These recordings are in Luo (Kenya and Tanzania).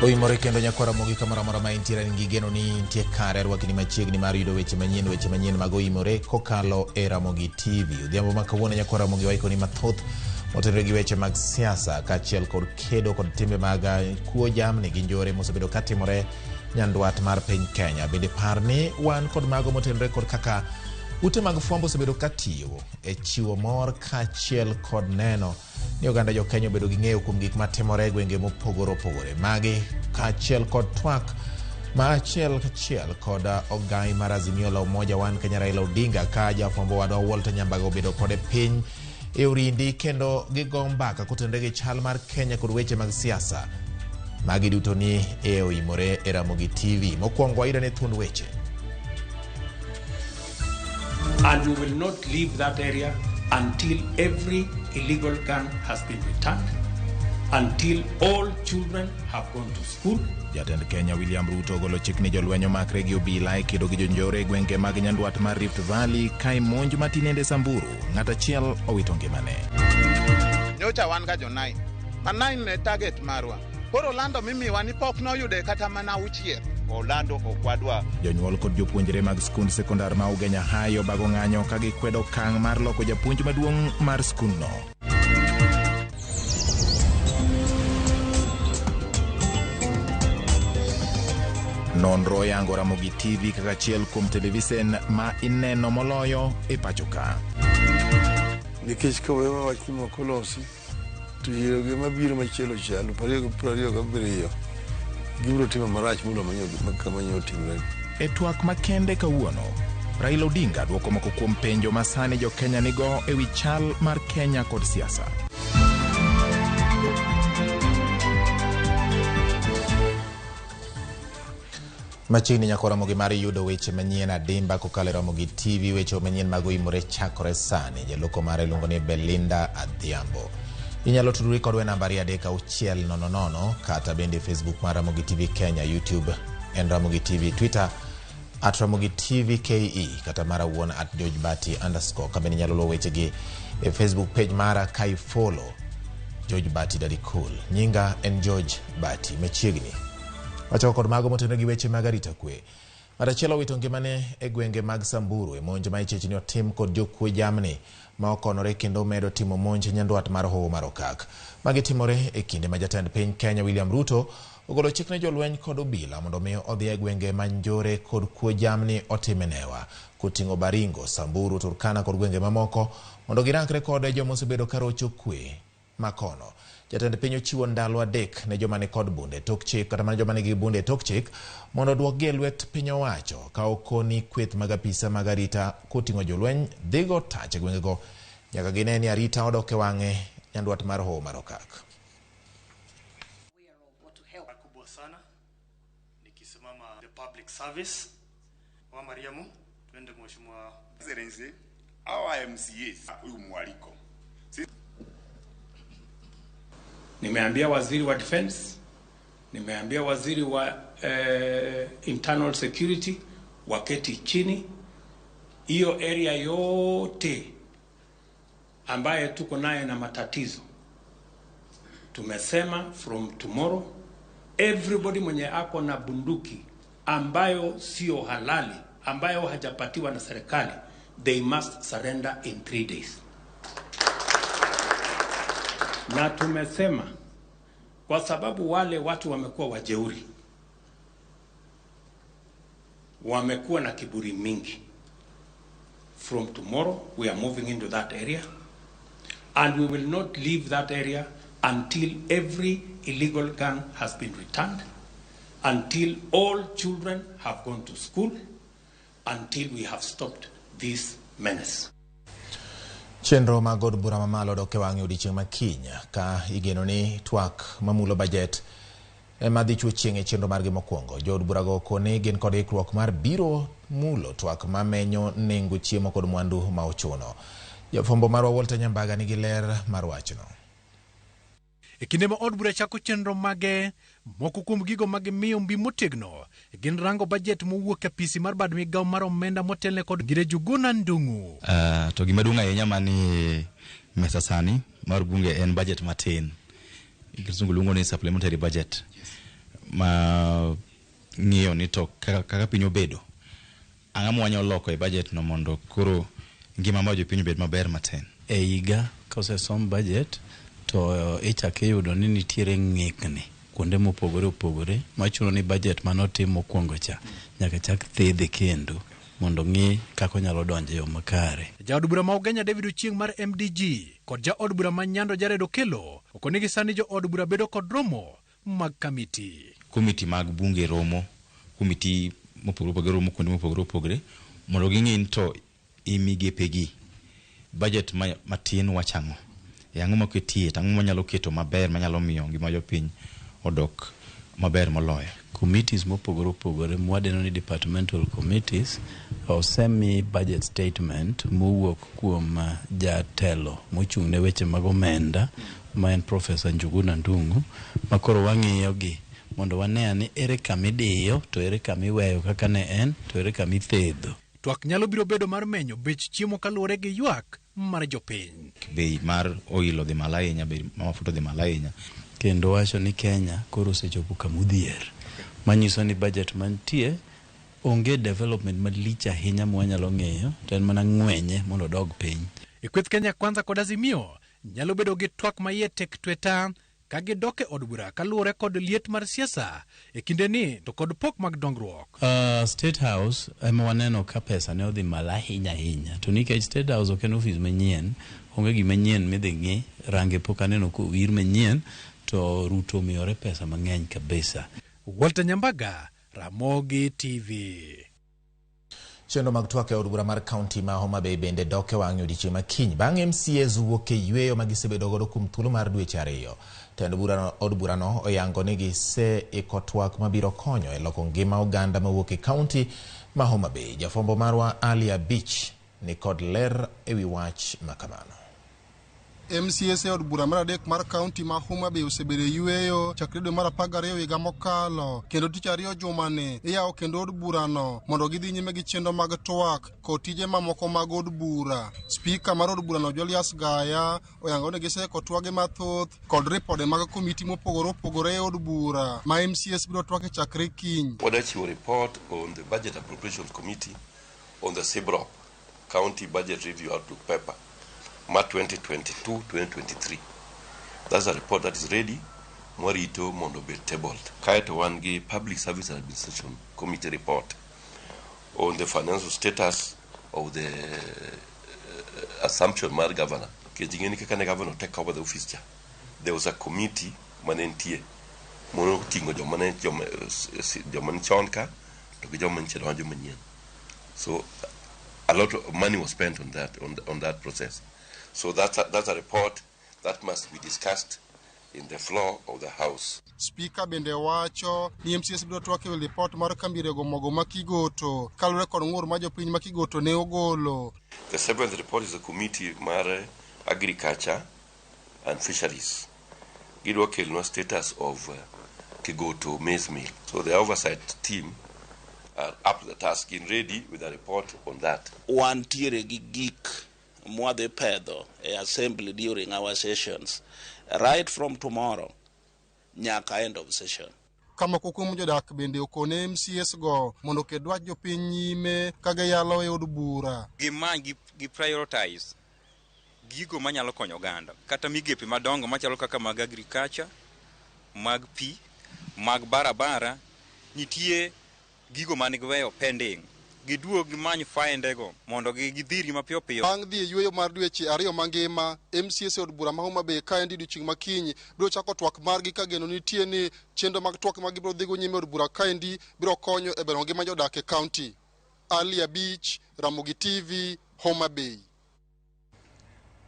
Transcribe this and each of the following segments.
Oimore kendo nyakwara Ramogi kamoro amora ma intiere an gi geno ni intie kare arwakni machiegni mar yudo weche manyien weche manyien mag oimore kokalo e Ramogi TV. Odhiambo ma kawuono nyakwara Ramogi waikoni mathoth motenore gi weche mag siasa kaachiel kod kedo kod timbe mag kuo jamni gi njore mosebedo katimore nyandwat mar piny Kenya. Bende par ni wan kod mago motenore kod kaka ute mag fwambo osebedo katiyo e chiwo mor kaachiel kod neno ni oganda jo Kenya obedo gi ng'eyo kuom gik matimore e gwenge mopogore opogore. Magi kaachiel kod twak ma achiel kachiel kod ogai mar Azimio la Umoja One Kenya Raila Odinga ka jafwambo wadwa Walter Nyambaga obedo kode piny e orindi kendo gigo mbaka kotenore gi chal mar Kenya kod weche mag siasa. Magi duto ni e oimore e Ramogi TV. Mokwongo wayudo ne thuond weche. And we will not leave that area until every illegal gun has been returned, until all children have gone to school. Jatend Kenya William Ruto ogolo chik ni jolweny omakre gi obila e kedo gi jonjore e gwenge mag nyandwat mar Rift Valley ka e monj ma tinende Samburu ng'at achiel owito ngimane. Nyocha wan ga jo 9. Ma 9 ne target marwa. Koro lando mimiwa ni pok noyude kata mana auchiel. Olando ok wadwa. Jonyuol kod jopuonjre mag skund sekondar ma Ugenya High obago ng'anyo ka gikwedo okang' mar loko japuonj maduong' mar skundno. Nonro oyango Ramogi TV kaka achiel kuom televisen ma ineno moloyo e pacho ka. Nikech ka wewa wach ni mok olosi, to yierogi mabiro machielo cha 2027 gibiro timo marach moloyo kama nyo otimre. E twak makende kawuono, Raila Odinga dwoko moko kuom penjo ma sani jo-Kenya nigo e wi chal mar Kenya kod siasa. Machiegni nyaka Ramogi mar yudo weche manyien adimba kokalo e Ramogi TV. Weche manyien mag oimore chakore sani. Jaloko mare iluongo ni Belinda Adhiambo. Inyalo tudori kodwa e namba 23600 kata bende Facebook mar Ramogi TV Kenya, YouTube en Ramogi TV, Twitter at Ramogi TV KE kata mara wuon at George Bati underscore. Ka bende inyalo luwo wechegi e Facebook page mara ka ifollow George Bati Daddy Cool. Nyinga en George Bati. Machiegni wachako kod mago motenore gi weche mag arita kwe. Ng'at achiel owito ngimane e gwenge mag Samburu e monj ma ichich ni otim kod jokwe jamni ma okonore kendo medo timo monj nyandwat mar Hoho mar Okak. Magi timore e kinde ma jatend piny Kenya William Ruto ogolo chik ne jolweny kod obila mondo mi odhi e gwenge ma njore kod kuo jamni otime newa koting'o Baringo, Samburu, Turkana kod gwenge mamoko mondo girakre kod joma osebedo ka rocho kwe makono. Jatend piny ochiwo ndalo 3 ne joma nikod bunde tok chik kata mana joma nigi bunde tok chik mondo oduokgi e lwet piny owacho ka okoni kweth mag apisa mag arita koting'o jolweny dhigo tach e gwengego nyaka gine ni arita odok e wang'e nyandwat mar Hoho mar Okak. Kubwa sana nikisimama the public service wa Mariamu twende mheshimiwa Excellency, our MCAs huyu mwaliko. Nimeambia waziri wa defense, nimeambia waziri wa internal security waketi chini, hiyo area yote ambaye tuko naye na matatizo. Tumesema from tomorrow everybody mwenye ako na bunduki ambayo sio halali, ambayo hajapatiwa na serikali, they must surrender in 3 days. Na tumesema kwa sababu wale watu wamekuwa wajeuri, wamekuwa na kiburi mingi. From tomorrow we are moving into that area and we will not leave that area until every illegal gun has been returned, until all children have gone to school, until we have stopped this menace. Chenro mag od bura mamalo dok e wang'e odiechieng' ma kiny ka igeno ni twak mamulo bajet ema dhi chwo chieng' e chenro margi mokwongo. Jood burago okoni gin kod ikruok mar biro mulo twak mamenyo nengo chiemo kod mwandu ma ochuno. Jafwambo marwa Walter Nyambaga nigi ler mar wachno. E kinde ma od bura chako chenro mage, moko kuom gigo ma gimiyo mbi motegno gin rango bajet mowuok e apisi mar bad migawo mar omenda motelne kod Ngire Njuguna Ndung'u. To gima duong' ahinya manie mesa sani mar bunge en budget matin. Kisungu luongo ni supplementary budget. Ma ng'iyo ni to kaka piny obedo, ang'o ma wanyalo loko e budget no mondo koro ngima mar jopiny obed maber matin. E higa kosesom budget to ichako iyudo ni nitiere ng'ikni kuonde mopogore opogore machuno ni budget manotim mokwongo cha nyaka chak thedhe kendo mondo ng'i kaka onyalo donjo e yo makare. Jaod bura ma Ugenya David Ochieng mar MDG kod jaod bura ma Nyando Jared Okello okonigi sani jood bura bedo kod romo mag kamiti. Komiti mag bunge romo, komiti mopogore opogore romo kuonde mopogore opogore mondo ging'i ni to i migepegi budget matin wacho ang'o, e ang'o moketie to ang'o manyalo keto maber manyalo miyo ngima jopiny odok maber moloyo. Committees mopogore opogore mwadendo ni departmental committees osemi budget statement mowuok kuom jatelo mochung' ne weche mag omenda ma en Professor Njuguna Ndung'u, ma koro wang'iyo gi mondo wane ni ere kama idiyo to ere kama iweyo kaka ne en to ere kama ithedho. Twak nyalo biro bedo mar menyo bech chiemo kaluwore gi ywak mar jopiny. Bei mar oil odhi malo ahinya, bei mar mafuta odhi malo ahinya. Kendo wacho ni Kenya koro osechopo kamodhier manyiso ni budget mantie onge development malich ahinya mwanyalo ng'iyo to en mana ng'wenye mondo odog piny. E kweth Kenya Kwanza kod Azimio nyalo bedo gi twak ma iye tek tweta ka gidok e od bura kaluwore kod liet mar siasa e kindeni to kod pok mag dongruok. State House ema waneno ka pesa ne odhi malo ahinya ahinya, to nikech State House ok en ofis manyien, onge gima nyien midhi ng'i, range pok aneno kowir manyien, to Ruto omiyore pesa mang'eny kabisa. Walter Nyambaga, Ramogi TV. Chenro mag twak e od bura mar kaunti ma Homa Bay bende dok e wang'e odiechieng' ma kiny bang' MCAs wuok e yweyo ma gisebedo godo kuom thuolo mar dweche 2. Tend od burano oyango ni giseiko twak mabiro konyo e loko ngima oganda mawuok e kaunti ma Homa Bay. Jafwambo marwa Ali Abich ni kod ler ewi wach makamano. MCAs e od bura mar adek mar kaunti ma Homa Bay osebedo e yweyo chakre dwe mar 12 higa mokalo, kendo tich ariyo jumani iyawo kendo od burano mondo gidhi nyime gi chenro mag twak kod tije mamoko mag od bura. Spika mar od burano Julius Gaya oyango ni giseiko twage mathoth kod ripode mag komiti mopogore opogore e od bura ma MCAs biro twak e chakre kiny. Wadachiwo report on the Budget Appropriations Committee on the CBROP, County Budget Review Outlook Paper, ma 2022-2023. That's a report that is ready, mwarito mondo obed tabled. Kaeto wan gi Public Service Administration Committee report on the financial status of the assumption mar governor. Nikech ing'e ni kaka ne governor take over the office cha, there was a committee mane nitie moting'o joma ne chon ka to gi joma nyiche donjo manyien. So a lot of money was spent on that process. So that's a report that must be discussed in the floor of the House. Spika bende wacho ni MCAs biro twak ewi ripot mar kambi rego mogo ma Kigoto kaluwore kod ng'ur ma jopiny ma Kigoto ne ogolo. The seventh report is a committee mar agriculture and fisheries. Gidwa kelonwa status of Kigoto maize mill. So the oversight team are up to the task in ready with a report on that. Wantiere gi gik mwadhi pedho e assembly during our sessions right from tomorrow nyaka end of session. Ka moko kuom jodak bende okone MCAs go mondo oket dwach jopiny nyime ka giyalo e od bura. Gimany gi prioritize gigo manyalo konyo oganda kata migepe madongo machalo kaka mag agriculture, mag pi, mag barabara. Nitie gigo man giweyo pending, giduog gimany findego mondo gidhirgi mapiyo piyo. Bang' dhi e yweyo mar dweche 2 mangima, MCAs e od bura ma Homa Bay kaendi odiochieng' ma kiny biro chako twak margi ka geno nitie ni chenro mag twak ma gibiro dhigo nyime e od bura kaendi biro konyo e bero ngima jodak e kaunti. Ali Abich, Ramogi TV, Homa Bay.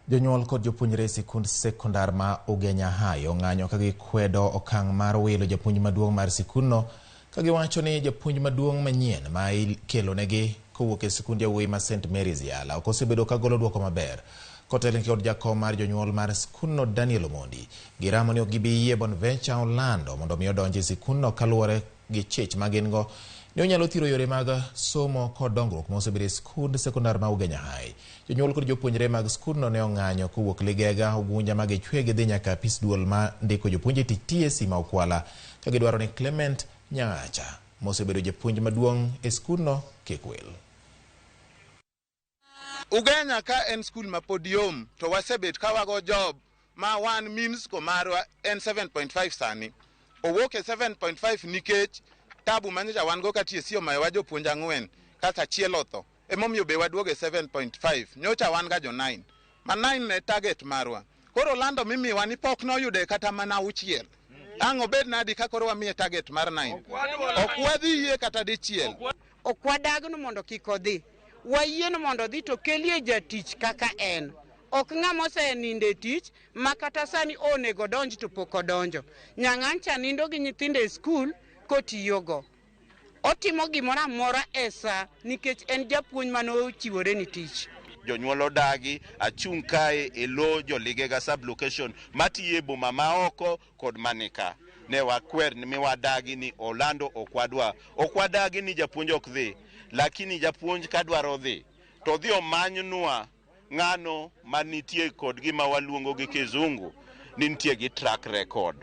Jonyuol kod jopuonjre e sikund sekondar ma Ugenya High ong'anyo ka gikwedo okang' mar wilo japuonj maduong' mar sikundno, ka giwacho ni japuonj maduong' manyien ma ikelonegi kowuok e sikund yawuoyi ma St Mary's Yala ok osebedo ka golo duoko maber. Kotelne kod jakom mar jonyuol mar sikundno Daniel Omondi, giramo ni ok gibi yie Bonventure Olando mondo mi odonj e sikundno kaluwore gi chich ma gin go ni onyalo thiro yore mag somo kod dongruok mosebedo e sikund sekondar ma Ugenya High. Jonyuol kod jopuonjre mag skundno ne ong'anyo kowuok Ligega, Ugunja ma gichwe gidhi nyaka apis duol ma ndiko jopuonj e tich TSC ma Okwala, Ka gidwaro ni Clement Nyang'acha mosebedo japuonj maduong' e skundno kik wil. Ugenya ka en skul ma pod yom to wasebet ka wago job ma wan mean score marwa en 7.5 sani. Owuok e 7.5 nikech tabu manyocha wan go ka TSC omayowa jopuonj 4 kasto achiel otho. Emomiyo be waduogo e 7.5. Nyocha wan ga jo 9. Ma 9 ne target marwa. Koro lando mimiwa ni pok noyude kata mana 6. Ang' obed nadi ka koro wamiye target mar 9. Ok wadhi yie kata dichiel. Ok wadagno mondo kik odhi. Wayieno mondo odhi to kelie jatich kaka en. Ok ng'ama osenindo e tich ma kata sani onego donj to pok odonjo. Nyang'ancha nindo gi nyithindo e skul kotiyogo. Otimo gimoro amora e sa nikech en japuonj mane ochiwore ni tich. Jonyuol odagi achung' kae e lo joligega sub-location matiyo e boma maoko kod manika. Ne wakwer mi wadagi ni Orlando ok wadwa. Ok wadagi ni japuonj ok dhi, lakini japuonj kadwaro dhi to dhi omanynwa ng'ano manitie kod gima waluongo gi kizungu ni nitie gi track record.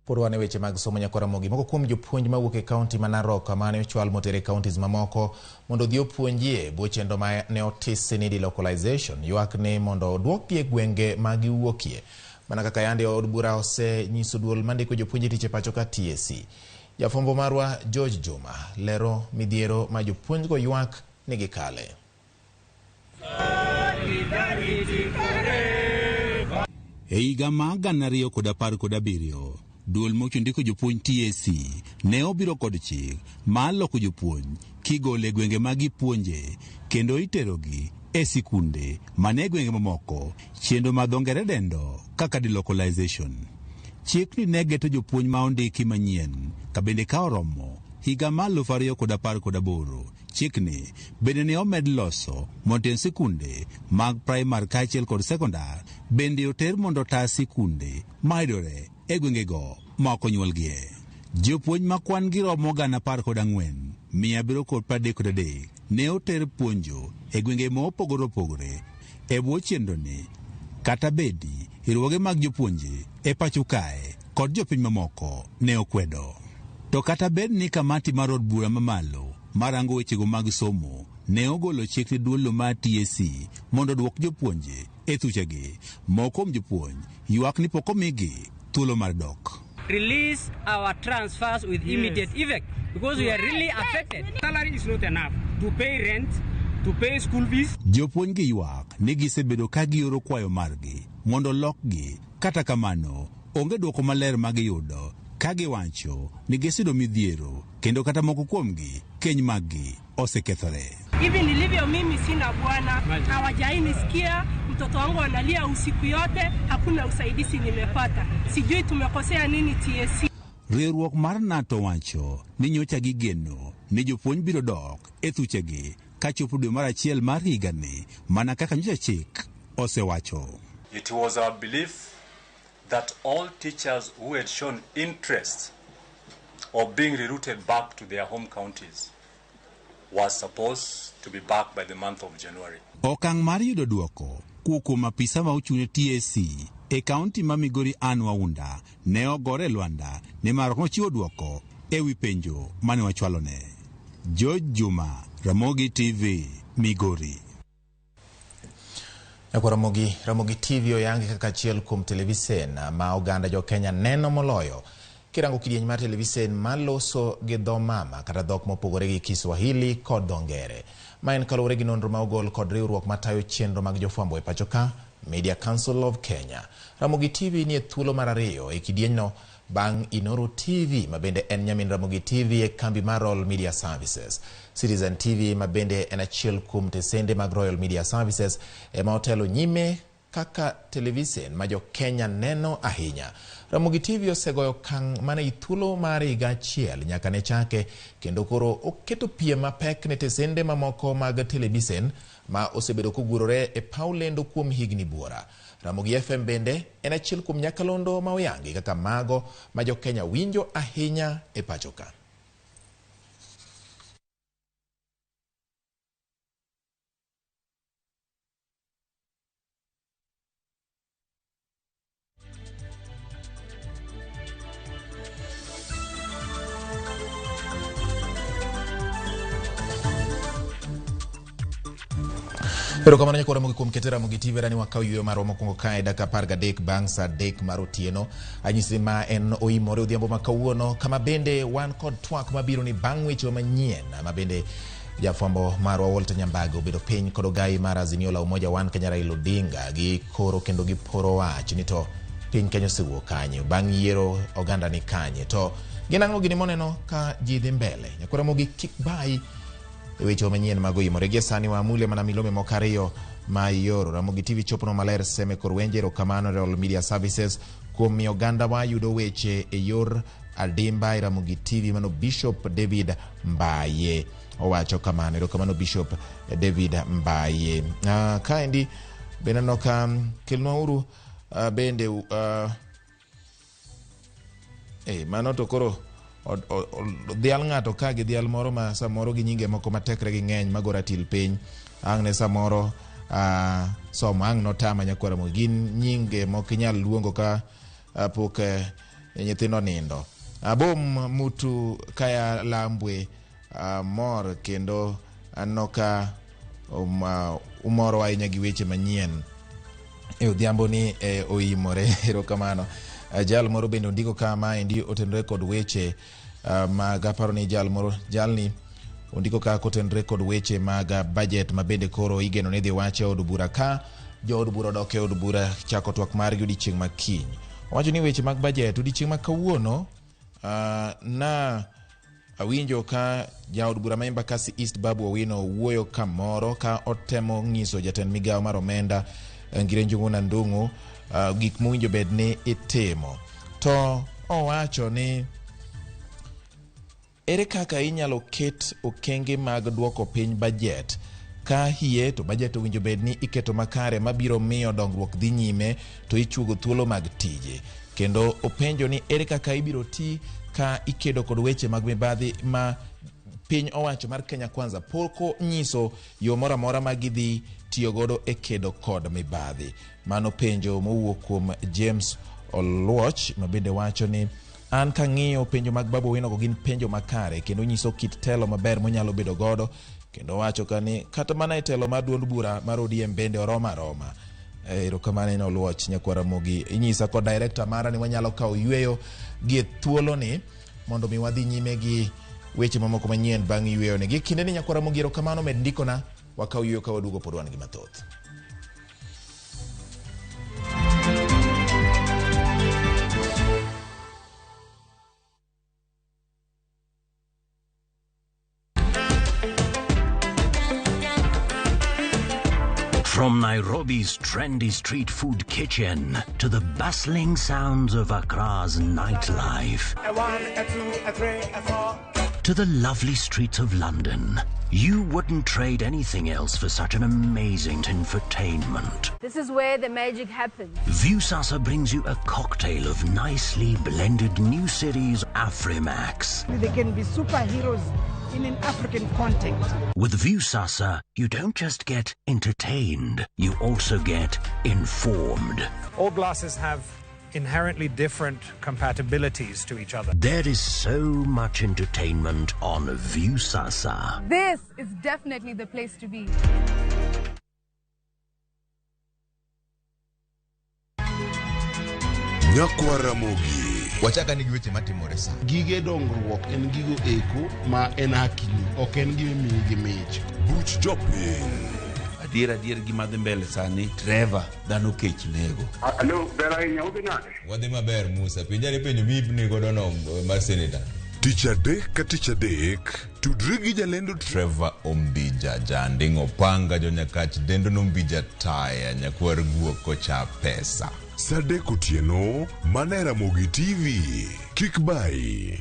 Pod wan e weche mag somo nyakwa Ramogi. Moko kuom jopuonj mawuok e kaunti ma Narok mane ochwal moter e counties mamoko mondo odhi opuonjie bwo chenro ma ne otisi ni delocalization ywak ni mondo oduokgi e gwenge ma giwuokie. Mana kaka yande od bura osenyiso duol mandiko jopuonj e tich e pacho ka TSC. Jafwambo marwa George Juma lero midhiero ma jopuonjgo ywak ni gikale. E higa mar 2017, duol mochung' ndiko jopuonj TSC ne obiro kod chik mar loko jopuonj kigolo e gwenge ma gipuonje kendo iterogi e sikunde mane gwenge mamoko, chenro ma dho ngere dendo kaka delocalization. Chikni ne geto jopuonj ma ondiki manyien ka bende ka oromo higa mar 2018. Chikni bende ne omed loso mondo tend sikunde mag primar kaachiel kod sekondar bende oter mondo ota sikunde mayudore e gwengego ma ok onyuolgie. Jopuonj ma kwan gi romo 14,733 ne oter puonjo e gwenge mopogore opogore e bwo chenroni, kata bedi riwruoge mag jopuonje e pacho kae kod jopiny mamoko ne okwedo. To kata bed ni kamati mar od bura mamalo marango wechego mag somo ne ogolo chik ne duolo mar TSC mondo oduok jopuonje e thuchegi, moko kuom jopuonj ywak ni pok omigi thuolo mar dok. Release our transfers with immediate effect because we are really affected. Salary is not enough to pay rent, to pay school fees. Jopuonj gi ywak ni gisebedo ka gioro kwayo margi mondo lokgi, kata kamano onge dwoko maler ma giyudo ka giwacho ni giseyudo midhiero kendo kata moko kuomgi keny maggi osekethore. Hivi nilivyo mimi sina bwana, hawajainisikia. Mtoto wangu analia usiku yote, hakuna usaidizi nimepata. Sijui tumekosea nini TSC. Riwruok mar NATO wacho ni nyocha gigeno ni jopuonj biro dok e thuchegi kachopo dwe mar achiel mar higani mana kaka nyocha chik osewacho. It was our belief that all teachers who had shown interest of being rerouted back to their home counties was supposed to be back by the month of January. Okang' mar yudo dwoko kowuok kuom apisa ma ochung' ne TSC e kaunti ma Migori Ann Waunda ne ogore e lwanda nimar ok nochiwo dwoko e wi penjo mane wachwalone. George Juma, Ramogi TV, Migori. Ramogi, Ramogi TV oyangi kaka achiel kuom televisen ma oganda jo Kenya neno moloyo. Kirango kidieny mar televisen maloso gi dho mama kata dhok mopogore gi Kiswahili kod dho Ngere. Ma en kaluwore gi nonro ma ogol kod riwruok matayo chenro mag jofwambo e pacho ka, Media Council of Kenya. Ramogi TV ni e thuolo mar ariyo e kidienyno bang' Inoro TV ma bende en nyamin Ramogi TV e kambi mar Royal Media Services. Citizen TV ma bende en achiel kuom tesende mag Royal Media Services ema otelo nyime kaka televisen ma jo Kenya neno ahinya. Ramogi TV osegoyo okang' mana e thuolo mar higa achiel nyaka ne chake kendo koro oketo piem mapek ne tesende mamoko mag televisen ma osebedo kogurore e paw lendo kuom higni buora. Ramogi FM bende en achiel kuom nyakalondo ma oyangi kaka mago ma jo Kenya winjo ahinya e pacho ka. Erokamano nyakwa Ramogi kuom keto Ramogi TV rani wakaw yueyo marwa mokwongo kae dakika 13 bang' saa 3 mar otieno. Anyisi ma en oimore odhiambo ma kawuono kama bende wan kod twak mabiro ni bang' weche manyien ma bende jafwambo marwa Walter Nyambaga obedo piny kod ogai mar Azimio la Umoja One Kenya Raila Odinga gi koro kendo giporo wach ni to piny Kenya osewuok kanye bang' yiero oganda ni kanye to gin ang'o gini moneno ka ji dhi mbele. Nyakwa Ramogi kik bayi e weche manyien mag oimore gie sani wamule mana milome moko ariyo ma ioro. Ramogi TV chopono maler seme kor wenje. Erokamano Royal Media Services kuom miyo oganda wa yudo weche e yor adimba e Ramogi TV. Mano Bishop David Mbaye owacho kamano. Erokamano Bishop David Mbaye. Kaendi bende aneno ka kelnwa uru bende mano to koro dhial ng'ato ka gi dhial moro ma samoro gi nyinge moko matekre gi ng'eny mago ratil piny ang' ne samoro somo ang' notama nyakwar Ramogi. Gin nyinge mok inyal luongo ka pok nyithindo nindo. Abom Mutu kaya Lambwe mor kendo aneno ka umoro ahinya gi weche manyien e odhiambo ni oimore. Erokamano. Jal moro bende ondiko ka maendi otenore kod weche mag aparo ni jal moro jalni ondiko ka kotenore kod weche mag budget ma bende koro igeno ni dhi wache e od bura ka jood bura odok e od bura chako twak margi odiochieng' ma kiny. Owacho ni weche mag budget odiochieng' ma kawuono na awinjo ka jaod bura ma Embakasi East Babu Owino wuoyo kamoro ka otemo ng'iso jatend migawo mar omenda Ngire Njuguna Ndung'u gik mowinjo bed ni itimo. To owacho ni ere kaka inyalo ket okenge mag duoko piny budget ka hie to budget owinjo bed ni iketo makare mabiro miyo dongruok dhi nyime to ichuogo thuolo mag tije. Kendo openjo ni ere kaka ibiro ti ka ikedo kod weche mag mibadhi ma piny owacho mar Kenya Kwanza pok onyiso yo moro amora ma gidhi tiyo godo e kedo kod mibadhi. Mano penjo mowuok kuom James Oluoch ma bende wacho ni an kang'iyo penjo mag Babu Owino go gin penjo makare kendo nyiso kit telo maber monyalo bedo godo kendo wacho ka ni kata mana e telo mar duond bura mar ODM bende oroma aroma. Erokamano en Oluoch nyakwar Ramogi. Inyisa kod director mara ni wanyalo kawo yweyo gi e thuoloni mondo mi wadhi nyime gi weche mamoko manyien bang' yweyo ni. Gi kinde ni nyakwar Ramogi erokamano med ndikona wakaw yweyo ka waduogo pod wan gi mathoth. From Nairobi's trendy street food kitchen to the bustling sounds of Accra's nightlife, A 1, a 2, a 3, a 4. to the lovely streets of London, you wouldn't trade anything else for such an amazing infotainment. This is where the magic happens. Viusasa brings you a cocktail of nicely blended new series Afrimax. They can be superheroes in an African context. With Viusasa, you don't just get entertained, you also get informed. All glasses have inherently different compatibilities to each other. There is so much entertainment on Viusasa. This is definitely the place to be. Nyakwar Ramogi. Wachaka ni gi weche matimore sa. Gige dongruok en gigo eko ma en hakini, ok en gima imiyi gi mich. Buch jopiny. Adier adier gima dhi mbele sani, Trevor, dhano kech nego. Alo, ber ahinya, udhi nade? Wadhi maber Musa, penjane penjo miipni godo no mar seneta. Tich adek ka tich adek, tudri gi jalendo Trevor Ombija, janding' opanga jonyakach dendo nombija taya nyakwar guok kocha pesa. Saa adek otieno, mana e Ramogi TV. Kik bayi.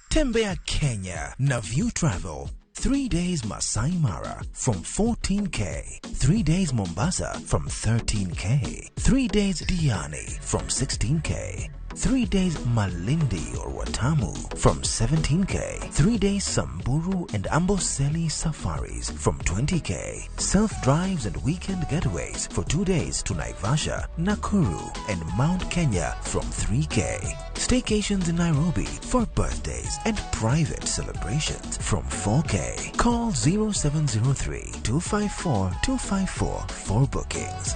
Tembea Kenya na View Travel. 3 days Masai Mara from 14K. 3 days Mombasa from 13K. 3 days Diani from 16K. 3 days Malindi or Watamu from 17K. 3 days Samburu and Amboseli safaris from 20K. Self-drives and weekend getaways for 2 days to Naivasha, Nakuru and Mount Kenya from 3K. Staycations in Nairobi for birthdays and private celebrations from 4K. Call 0703 254 254 for bookings.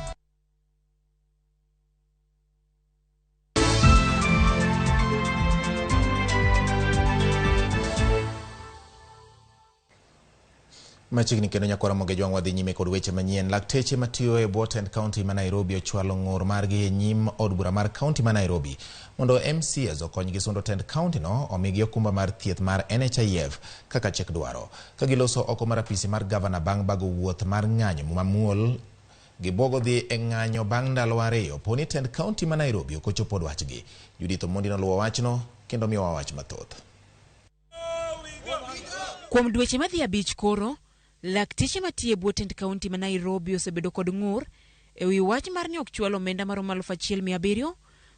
Machiegni kendo nyakwara Moge Jwang' wadhi nyime kod weche manyien. Lakteche matiyo e bwo tend kaunti ma Nairobi ochwalo ng'ur margi e nyim od bura mar kaunti ma Nairobi mondo MCAs okonygi sundo tend kaunti no omigi okumba mar thieth mar NHIF kaka chik dwaro. Ka giloso oko mar apisi mar gavana bang' bago wuoth mar ng'anyo mamuol, gibuogo dhi e ng'anyo bang' ndalo 2 poni tend kaunti ma Nairobi ok ochopo dwachgi. Judith Omondi noluwo wachno kendo miyowa wach mathoth. Kuom dweche madhi 5 koro, lakteche matiyo e bwo tend kaunti ma Nairobi osebedo kod ng'ur e wi wach mar ni ok chwal omenda maromo 1700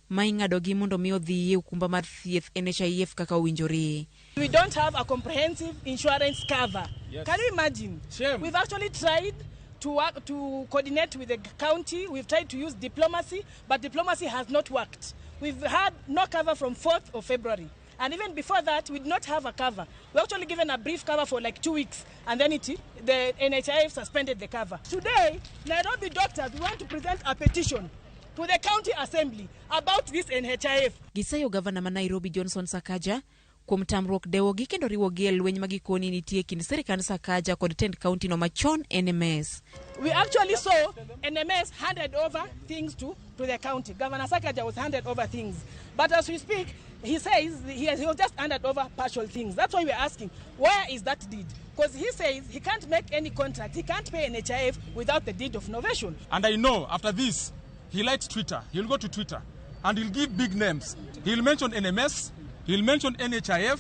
ma ing'adogi mondo mi odhi e okumba mar thieth NHIF kaka owinjore. We don't have a comprehensive insurance cover. Yes. Can you imagine? Shame. We've actually tried to work, to coordinate with the county. We've tried to use diplomacy, but diplomacy has not worked. We've had no cover from 4th of February. And even before that, we did not have a cover. We were actually given a brief cover for like 2 weeks, and then the NHIF suspended the cover. Today, Nairobi doctors, we want to present a petition to the county assembly about this NHIF. Gisayo gavana ma Nairobi Johnson Sakaja kuom tamruok dewogi kendo riwogi e lweny ma gikoni nitie kind sirkand Sakaja kod tend kaunti no machon NMS. We actually saw NMS handed over things to the county. Governor Sakaja was handed over things. But as we speak, he says he was just handed over partial things. That's why we're asking, where is that deed? Because he says he can't make any contract, he can't pay NHIF without the deed of novation. And I know after this, he likes Twitter. He'll go to Twitter and he'll give big names. He'll mention NMS, he'll mention NHIF,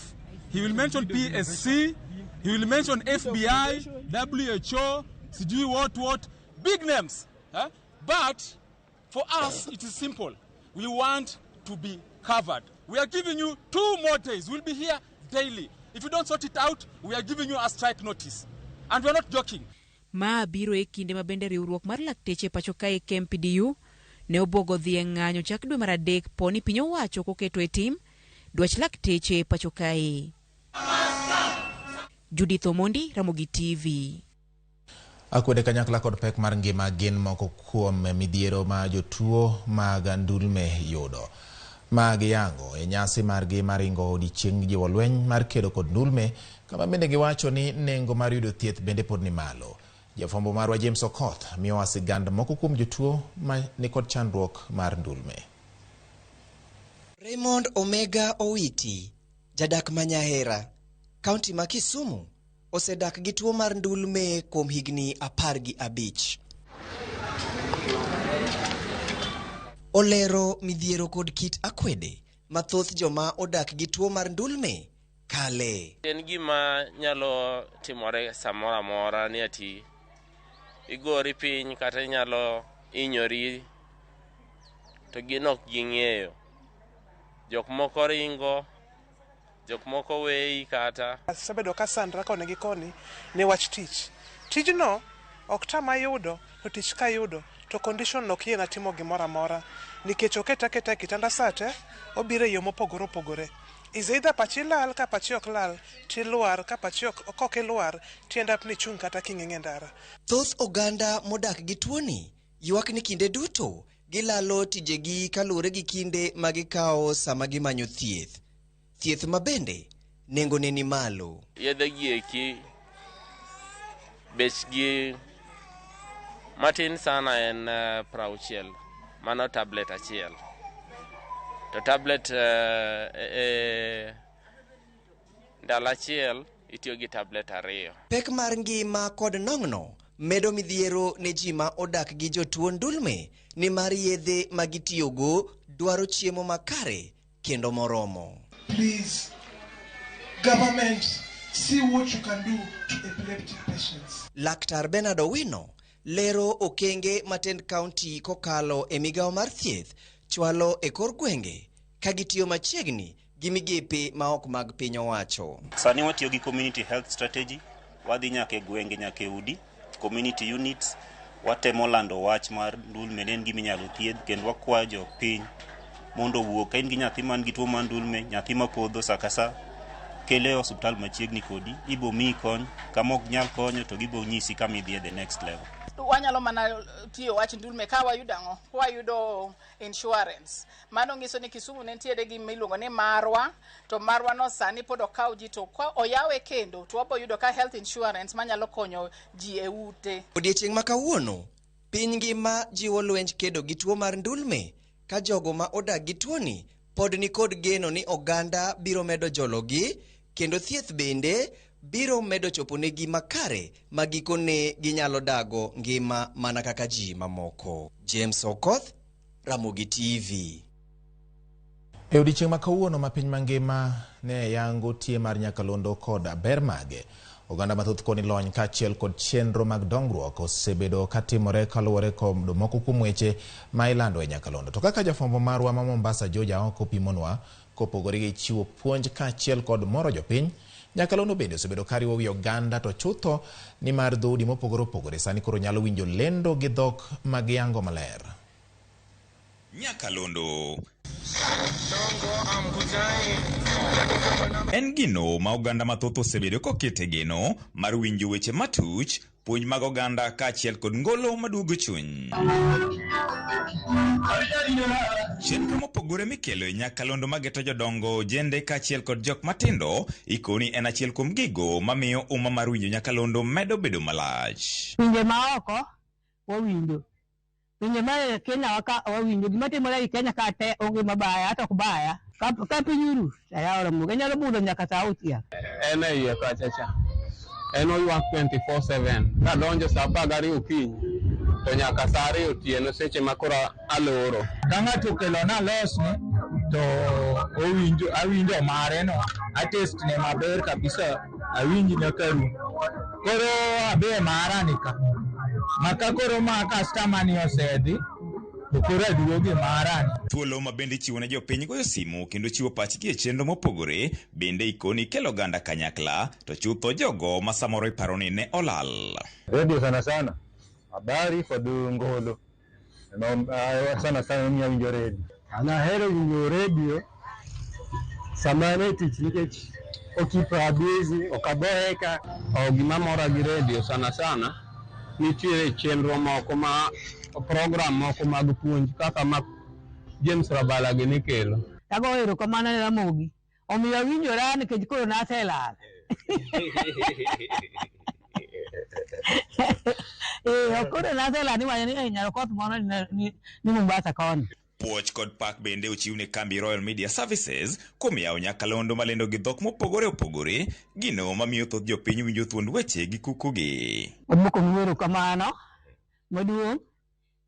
he will mention PSC, he will mention FBI, WHO, sijui what, big names. Huh? But for us, it is simple. We want to be covered. We are giving you 2 more days. We'll be here daily. If you don't sort it out, we are giving you a strike notice. And we are not joking. Ma biro e kinde ma bende riwruok mar lakteche pacho kae KMPDU ne obuogo dhi e ng'anyo chak dwe mar 3 poni piny owacho koketo e tim dwach lakteche pacho kae. Judith Omondi, Ramogi TV. Akwede kanyakla kod pek mar ngima gin moko kuom midhiero ma jotuo mag ndulme yudo. Ma giyango e nyasi margi mar ringo odiechieng' jiwo lweny mar kedo kod ndulme, kama bende giwacho ni nengo mar yudo thieth bende pod ni malo. Jafwambo marwa James Okoth miyowa sigand moko kuom jotuo ma nikod chandruok mar ndulme. Raymond Omega Owiti, jadak ma Nyahera, kaunti ma Kisumu, osedak gi tuo mar ndulme kuom higni 15. Olero midhiero kod kit akwede ma thoth joma odak gi tuo mar ndulme kale. En gima nyalo timore samoro amora ni ati igori piny kata inyalo hinyori to gin ok ging'eyo. Jok moko ringo, jok moko weyi kata. Asebedo ka sandra koni gi koni ne wach tich. Tijno ok tama yudo, to tich kayudo to condition ok yiena timo gimoro amora nikech oketa aketa e kitanda sate, obiro e yo mopogore opogore. Is either pachi lal, ka pachi ok lal, tilwar, ka pachi ok ilwar, ti end up ni chung' kata king'eng' e ndara. Thoth oganda modak gi tuoni ywak ni kinde duto gilalo tijegi kaluwore gi kinde ma gikawo sama gimanyo thieth. Thieth ma bende nengone ni malo. Yedhe gi eki bechgi matin sana en 60, mano tablet achiel. To tablet ndalo achiel itiyo gi tablet 2. Pek mar ngima kod nong'no medo midhiero ne ji ma odak gi jotuo ndulme nimar yedhe ma gitiyogo dwaro chiemo makare kendo moromo. Please, government, see what you can do to epileptic patients. Laktar Bernard Owino lero okenge ma tend kaunti kokalo e migawo mar thieth chwalo e kor gwenge ka gitiyo machiegni gi migepe ma ok mag piny owacho. Sani watiyo gi community health strategy, wadhi nyaka e gwenge, nyaka e udi, community units, watemo lando wach mar ndulme ne en gima inyalo thiedh, kendo wakwayo jopiny mondo owuog. Ka in gi nyathi man gi tuo mar ndulme, nyathi mapodho sa ka sa, kele e osiptal machiegni kodi, ibo miyi kony, kama ok nyal konyo to gibo nyisi kama idhiye the next level. Wanyalo mana tiyo wach ndulme ka wayudo ang'o? Wayudo insurance. Mano nyiso ni Kisumu ne nitiere gi miluongo ni Marwa, to Marwa no sani pod okaw ji, to ka oyawe kendo to wabo yudo ka health insurance manyalo konyo ji e ute. Odiechieng' ma kawuono, piny ngima jiwo lwenj kedo gi tuo mar ndulme ka jogo ma odak gi tuoni pod nikod geno ni oganda biro medo jologi kendo thieth bende biro medo choponegi makare ma gikone ginyalo dago ngima mana kaka ji mamoko. James Okoth, Ramogi TV. E odiechieng' ma kawuono ma piny mangima ne yango tie mar nyakalondo kod ber mage, oganda mathoth koni lony kaachiel kod chenro mag dongruok osebedo katimore kaluwore kod moko kuom weche ma ilando e nyakalondo. To kaka jafwambo marwa ma Mombasa George Aoko pimonwa, kopogore gi chiwo puonj kaachiel kod moro jopiny, nyakalondo bende osebedo kariwo wi oganda to chutho ni mar dhoudi mopogore opogore sani koro nyalo winjo lendo gi dhok mag yango maler. Nyakalondo en gino ma oganda mathoth osebedo kokete geno mar winjo weche matuch, puonj mag oganda kaachiel kod ngolo maduogo chuny. Chenro mopogore mikelo e nyakalondo mageto jodongo, ojende kaachiel kod jok matindo ikoni en achiel kuom gigo mamiyo umma mar winjo nyakalondo medo bedo malach. Pinje maoko wawinjo, pinje ma Kenya waka wawinjo, gima timore e Kenya ka te onge mabaya, hata ok baya. Ka piny oru, ayawo Ramogi, anyalo budho nyaka saa auchiel. En e iye kacha cha, en oywak 24/7, kadonjo saa 12 okinyi to nyaka saa 2 otieno seche ma koro aloro. Ka ng'ato okelona losne to owinjo, awinjo mare no, atest ne maber kabisa, awinj nyaka rum. Koro abe mara ni ka, maka koro ma customer ni osedhi, to koro aduoge mara ni. Thuolo ma bende ichiwo ne jopiny goyo simu kendo chiwo pachgi e chenro mopogore bende ikoni kelo oganda kanyakla, to chutho jogo ma samoro iparo ni ne olal. Radio sana sana habari kod ngolo sana sana miyo awinjo redio. An ahero winjo redio sama an e tich nikech okipa busy, ok aboeka. Gima mora gi redio sana sana nitiere chenro moko ma program moko mag puonj kaka ma James Rabala gini kelo. Agoyo erokamano ne Ramogi, omiyo awinjora nikech koro naselal. Koro naselal ni wacho ni nyar koth moro ni Mombasa koni. Puoch kod pak bende ochiw ne kambi Royal Media Services kuom yawo nyakalondo malendo gi dhok mopogore opogore, gino mamiyo thoth jopiny winjo thuond weche gi kukugi. Waduoko ni erokamano maduong',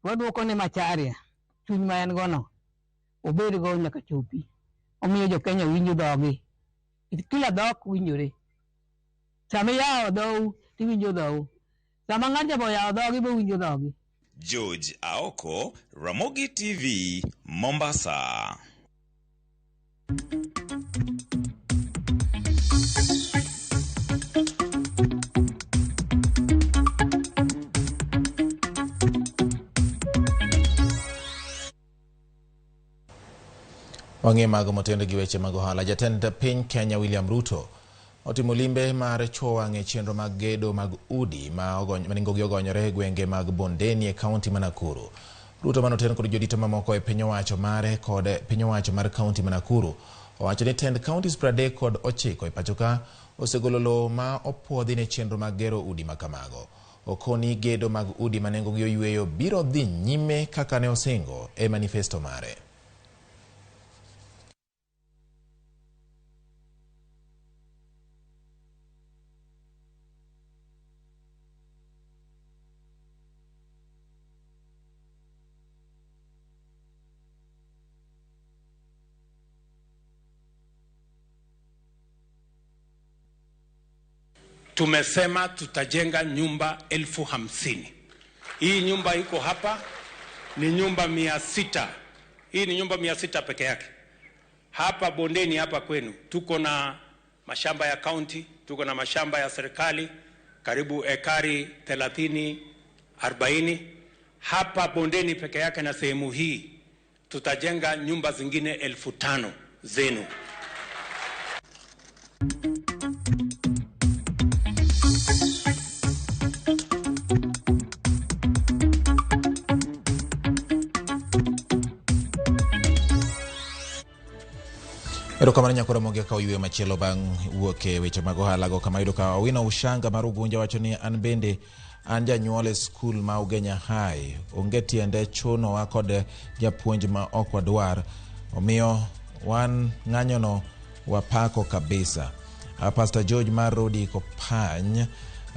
waduoko ne Macharia chuny ma en gono, obedgo nyaka chopi. Omiyo jo Kenya winjo dhogi, kila dhok winjore. Sama iyawo dhou tiwinjo dhou, sama ng'ato be oyawo dhogi be winjo dhogi. George Aoko, Ramogi TV, Mombasa. Wang'e mago motenore gi weche mag ohala. Jatend piny Kenya William Ruto otimo limbe mar chuo wang' e chenro mag gedo mag udi ma nengogi ogonyore e gwenge mag Bondeni e kaunti ma Nakuru. Ruto manoten kod jodito mamoko e piny owacho mare kod piny owacho mar kaunti ma Nakuru owacho ni tend counties 39 e pacho ka osegolo lowo ma opuodhi ne chenro mag gero udi ma kamago. Okoni gedo mag udi ma nengogi oyweyo biro dhi nyime kaka ne osingo e manifesto mare. Tumesema tutajenga nyumba 50,000. Hii nyumba iko hapa ni nyumba 600. Hii ni nyumba 600 peke yake. Hapa bondeni hapa kwenu tuko na mashamba ya county, tuko na mashamba ya serikali karibu ekari 30 40. Hapa bondeni peke yake na sehemu hii tutajenga nyumba zingine 5,000 zenu. Erokamano nyakoro mogi ka oyueyo machielo bang' wuok e weche mag ohala go kama yudo ka Owino Ushanga mar Ugunja wacho ni an bende an janyuol e skul ma Ugenya High, onge tiende chunowa kod japuonj ma ok wadwar, omiyo wan ng'anyono wapako kabisa. Pastor George mar Rodi Kopany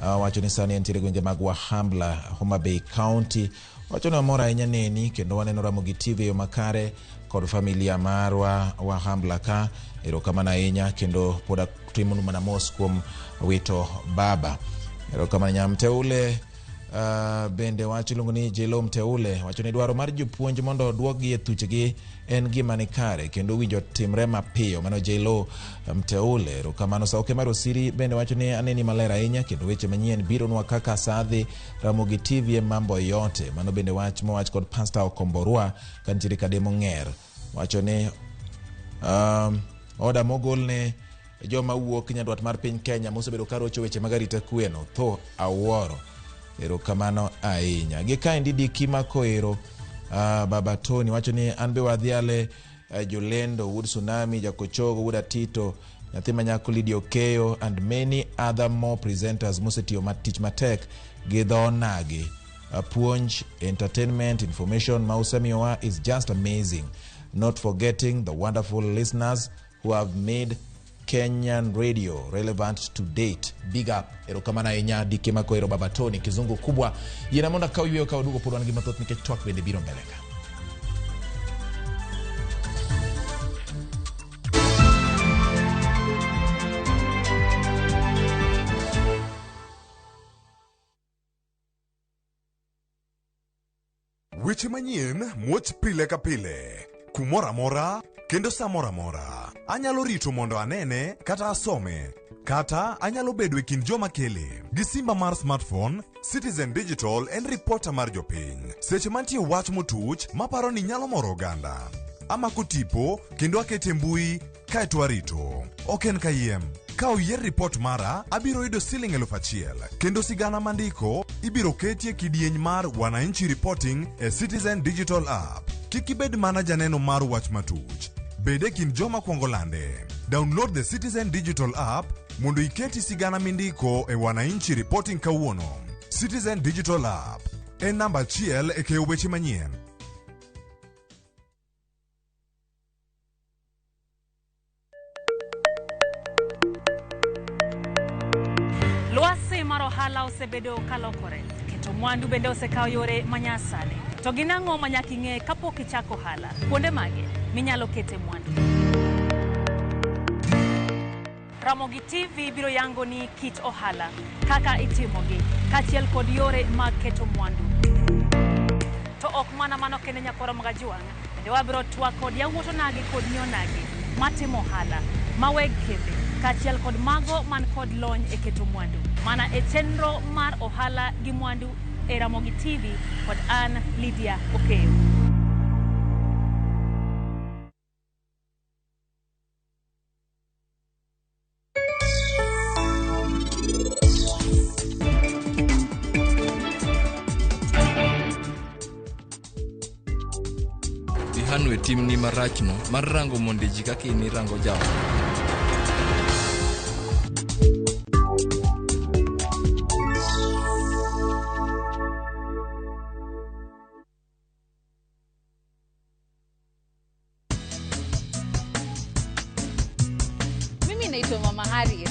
wacho ni sani entiere gwenge mag Wahambla, Homa Bay County. Wacho ni wamor ahinya neni kendo waneno Ramogi TV e yo makare kod familia marwa Wahambla ka. Erokamano ahinya kendo pod atimonu mana mos kuom wito baba. Erokamano Nyamteule. Bende wach iluongo ni Jelo Mteule wacho ni dwaro mar jopuonj mondo oduokgi e thuchegi en gima ni kare kendo winjo timre mapiyo. Mano Jelo Mteule. Erokamano. Sauke mar Osiri bende wacho ni aneni maler ahinya kendo weche manyien bironwa kaka saa dhi. Ramogi TV e mambo yote. Mano bende wach mowach kod Pastor Okomborwa kantiere Kademo Ng'er. Wacho ni oda mogol ne joma wuok nyandwat mar piny Kenya mosebedo karocho weche mag arita kweno tho awuoro. Erokamano ahinya. Gi kaendi Diki Makoero, Baba Tony wacho ni an be wadhiale jolendo Wuod Tsunami, Jakochogo, Wuod Atito, nyathi manyako Lydia Okeyo and many other more presenters mosetiyo tich matek gi dho nagi. Puonj, entertainment, information ma usemiyowa is just amazing. Not forgetting the wonderful listeners who have made Kenyan radio relevant to date. Big up. Erokamano ahinya Diki Makoero, Baba Tony, kizungu kubwa. Yiena mondo akaw yweyo ka waduogo pod wan gi mathoth nikech twak bende biro mbele ka. Weche manyien muoch pile ka pile, kumoro amora kendo sa moro amora. Anyalo rito mondo anene kata asome, kata anyalo bedo e kind joma kele. Gi simba mar smartphone, Citizen Digital en ripota mar jopiny. Seche mantie wach motuch maparo ni nyalo moro oganda, amako tipo kendo akete mbui kaeto arito. Ok en kayiem. Ka oyier ripot mara, abiro yudo siling 1,000 kendo sigana mandiko ibiro ketie kidieny mar Wananchi Reporting e Citizen Digital App. Kik ibed mana janeno mar wach matuch. Bed e kind joma kwongo lande. Download the Citizen Digital App mondo iketi sigana mindiko e Wananchi Reporting kawuono. Citizen Digital App en namba 1 e keyo weche manyien. Lwasi mar ohala osebedo kalokore, keto mwandu bende osekawo yore manyasani. To gin ang'o ma nyaka ing'e kapok ichako ohala? Kuonde mage minyalo kete mwandu? Ramogi TV biro yango ni kit ohala, kaka itimogi, kaachiel kod yore mag keto mwandu. To ok mana mano kende nyakwara Magajuang', bende wabiro twak kod yawuot onagi kod nyionagi matimo ohala, ma weg kembe, kaachiel kod mago man kod lony e keto mwandu. Mana e chenro mar ohala gi mwandu e Ramogi TV kod an Lydia Okeyo. Hanwe timni marachno mar rango monde ji kaka in irango jaot. Mimi naitwa Mama Harriet.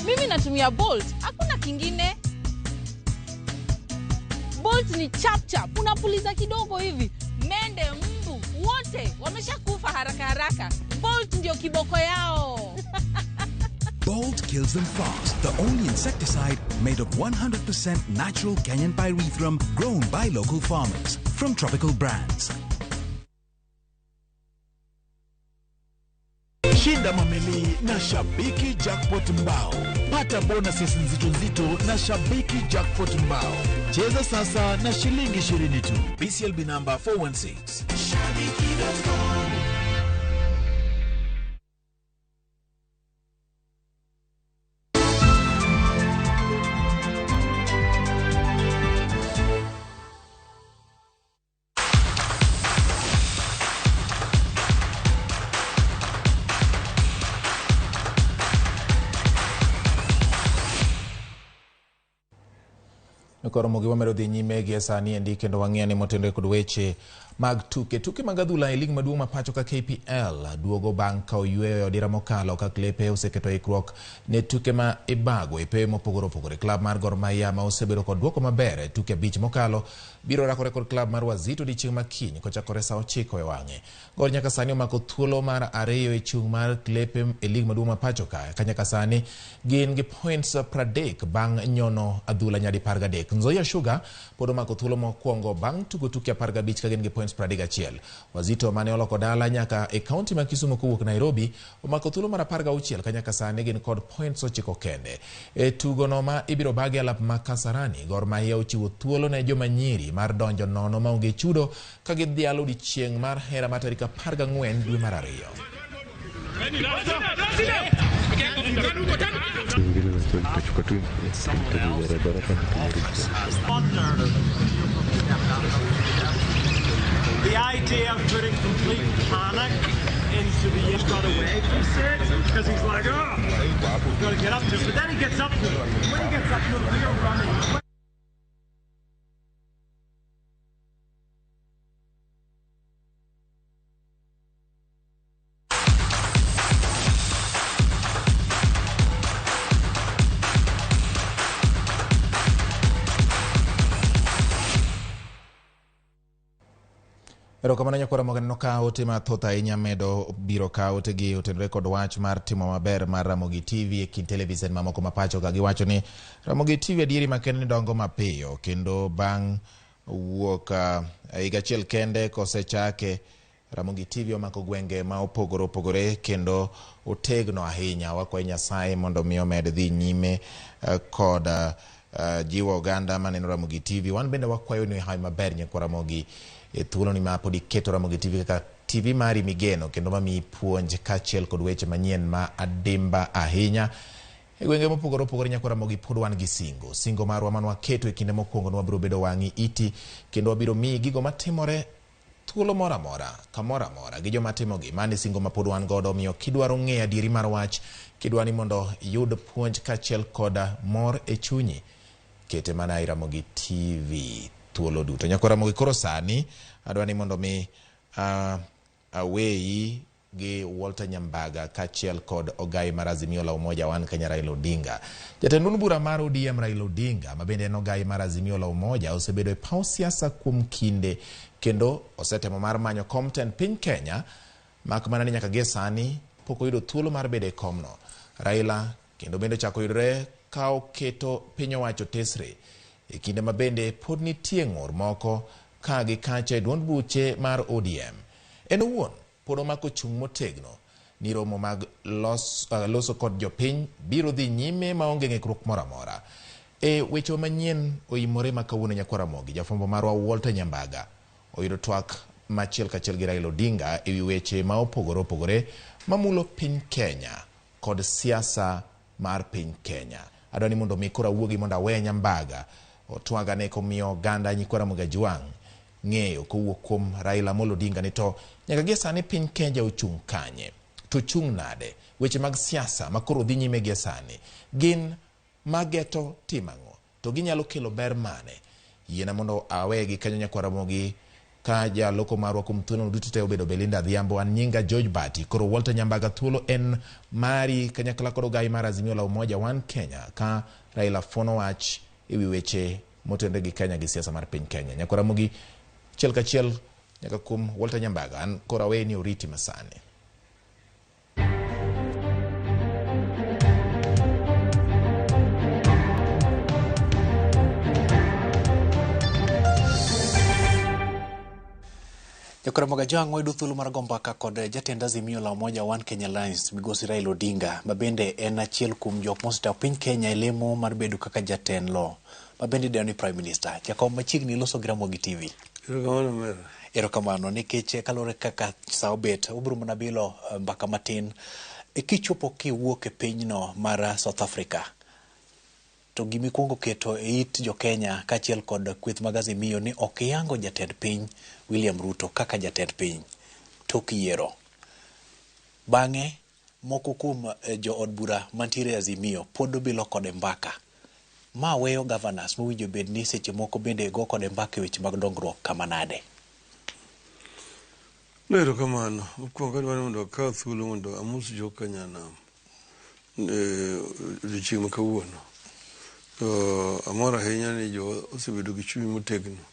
Mimi natumia Bolt, hakuna kingine. Bolt ni chap chap, unapuliza kidogo hivi, mende, mbu, wote wameshakufa haraka haraka. Bolt ndio kiboko yao. Bolt kills them fast, the only insecticide made of 100% natural Kenyan pyrethrum grown by local farmers from Tropical Brands. Shinda mamili na Shabiki Jackpot Mbao. Pata bonuses nzito nzito na Shabiki Jackpot Mbao. Cheza sasa na shilingi 20 tu. BCLB number 416. Shabiki.com. Koro mogi wamedo dhi nyime gi sani endi kendo wang'eyo ni motenore kod weche mag tuke. Tuke mag adhula e lig maduong' ma pacho ka KPL duogo bang' ka oyweyo e odira mokalo ka klepe oseketo ikruok ne tuke ma ibago e pewe mopogore opogore. Klab mar Gor Mahia ma osebedo kod duoko maber e tuke 5 mokalo biro rakore kod klab mar Wazito odiechieng' ma kiny kochakore saa 9 e wang'e. Gor nyaka sani omako thuolo mar 2 e chung' mar klepe e lig maduong' ma pacho ka nyaka sani gin gi points 30 bang' nyono adhula nyadi 13. Nzoia Sugar pod omako thuolo mokwongo bang' tugo tuke 15 ka gin gi points 31. Wazito mane oloko dala nyaka e kaunti ma Kisumu kowuok Nairobi omako thuolo mar 16 ka nyaka sani gin kod points 9 kende. E tugono ma ibiro bagi alap ma Kasarani, Gor Mahia ochiwo thuolo ne joma nyiri mar donjo nono maonge chudo ka gidhialo odiechieng' mar hera mar tarik 14 dwe mar 2. The idea of putting complete panic into the he's got away from Sid because he's like, oh, I've got to get up to it. But then he gets up to it. When he gets up to it, we're running. Erokamano nyakwara Moga ka ote mathoth ahinya medo biro ka ote gi otenore kod wach mar timo maber mar Ramogi TV e kind televisen mamoko ma pacho ka. Giwacho ni Ramogi TV adieri makende ni dongo mapiyo kendo bang' wuok higa achiel kende kosechake Ramogi TV omako gwenge ma opogore opogore kendo otegno ahinya. Wakwayo Nyasaye mondo mi omed dhi nyime kod jiwo oganda maneno Ramogi TV. Wan bende wakwayo ni hawi maber nyikwa Ramogi e thuolo ni ma pod iketo Ramogi TV kaka TV mari migeno kendo mamiyi puonj kaachiel kod weche manyien ma adimba ahinya. E gwenge mopogore opogore nyakwa Ramogi pod wan gi singo. Singo marwa mane waketo e kinde mokwongo ni wabiro bedo wang'i iti kendo wabiro miyi gigo matimore thuolo moro amora kamoro amora gi joma timogi. Mano e singo ma pod wan godo, omiyo kidwaro ng'eyo adieri mar wach, kidwa ni mondo iyud puonj kaachiel kod mor e chunyi, kete mana e Ramogi TV thuolo duto. Nyakwa Ramogi koro sani adwa ni mondo mi aweyi gi Walter Nyambaga kaachiel kod ogai mar Azimio la Umoja One Kenya Raila Odinga. Jatend duond bura mar ODM Raila Odinga ma bende en ogai mar Azimio la Umoja osebedo e paw siasa kuom kinde kendo osetemo mar manyo kom tend piny Kenya, mak mana ni nyaka gie sani pok oyudo thuolo mar bedo e komno. Raila kendo bende ochako yudore ka oketo piny owacho tesre e kinde ma bende pod nitie ng'ur moko ka gi kacha e duond buche mar ODM. En owuon pod omako chung' motegno ni romo mag loso kod jopiny biro dhi nyime maonge ng'ikruok moro amora. E weche manyien oimore ma kawuono nyakwa Ramogi, jafwambo marwa Walter Nyambaga oyudo twak machiel kachiel gi Raila Odinga ewi weche ma opogore opogore mamulo piny Kenya kod siasa mar piny Kenya. Adwa ni mondo mi koro awuogi mondo awe Nyambaga otwagane komiyo oganda nyikwa Ramogi Ajwang' ng'eyo kowuok kuom Raila Amolo Odinga ni to nyaka gie sani piny Kenya ochung' kanye, to chung' nade, weche mag siasa ma koro dhi nyime gie sani gin mageto timo ang'o, to ginyalo kelo ber mane. Yiena mondo awegi kanyo nyakwa Ramogi ka jaloko marwa kuom thuolo duto te obedo Belinda Adhiambo, an nyinga George Bati. Koro Walter Nyambaga thuolo en mari kanyakla kod ogai mar Azimio la Umoja One Kenya ka Raila fuono wach ewi weche motenore gi Kenya gi siasa mar piny Kenya. Nyakwa Ramogi achiel kachiel nyaka kuom Walter Nyambaga, an koro aweyi ni oriti masani. Jokoro Jwang' wayudo thuolo mar go mbaka kod jatend Azimio la Umoja One Kenya Alliance Migosi Raila Odinga ma bende en achiel kuom jok mosetawo piny Kenya e lemo mar bedo kaka jatend lo ma bende idendo ni Prime Minister. Jakom machiegni loso gi Ramogi TV. Erokamano mera. Erokamano nikech kaluwore kaka sa obet obiro mana bilo mbaka matin. Kichopo kiwuok e pinyno mar South Africa to gimikwongo keto e it jo-Kenya kaachiel kod kweth mag Azimio ni ok iyango jatend piny William Ruto kaka jatend piny tok yiero. Bang'e moko kuom jood bura mantiere e Azimio pod obilo kode mbaka. Ma weyo governors mowinjo bed ni seche moko bende go kode mbaka e weche mag dongruok kama nade? No, erokamano. Mokwongo adwaro ni mondo akaw thuolo mondo amos joka nyanam odiochieng' ma kawuono. To amor ahinya ni jowa osebedo gi chuny motegno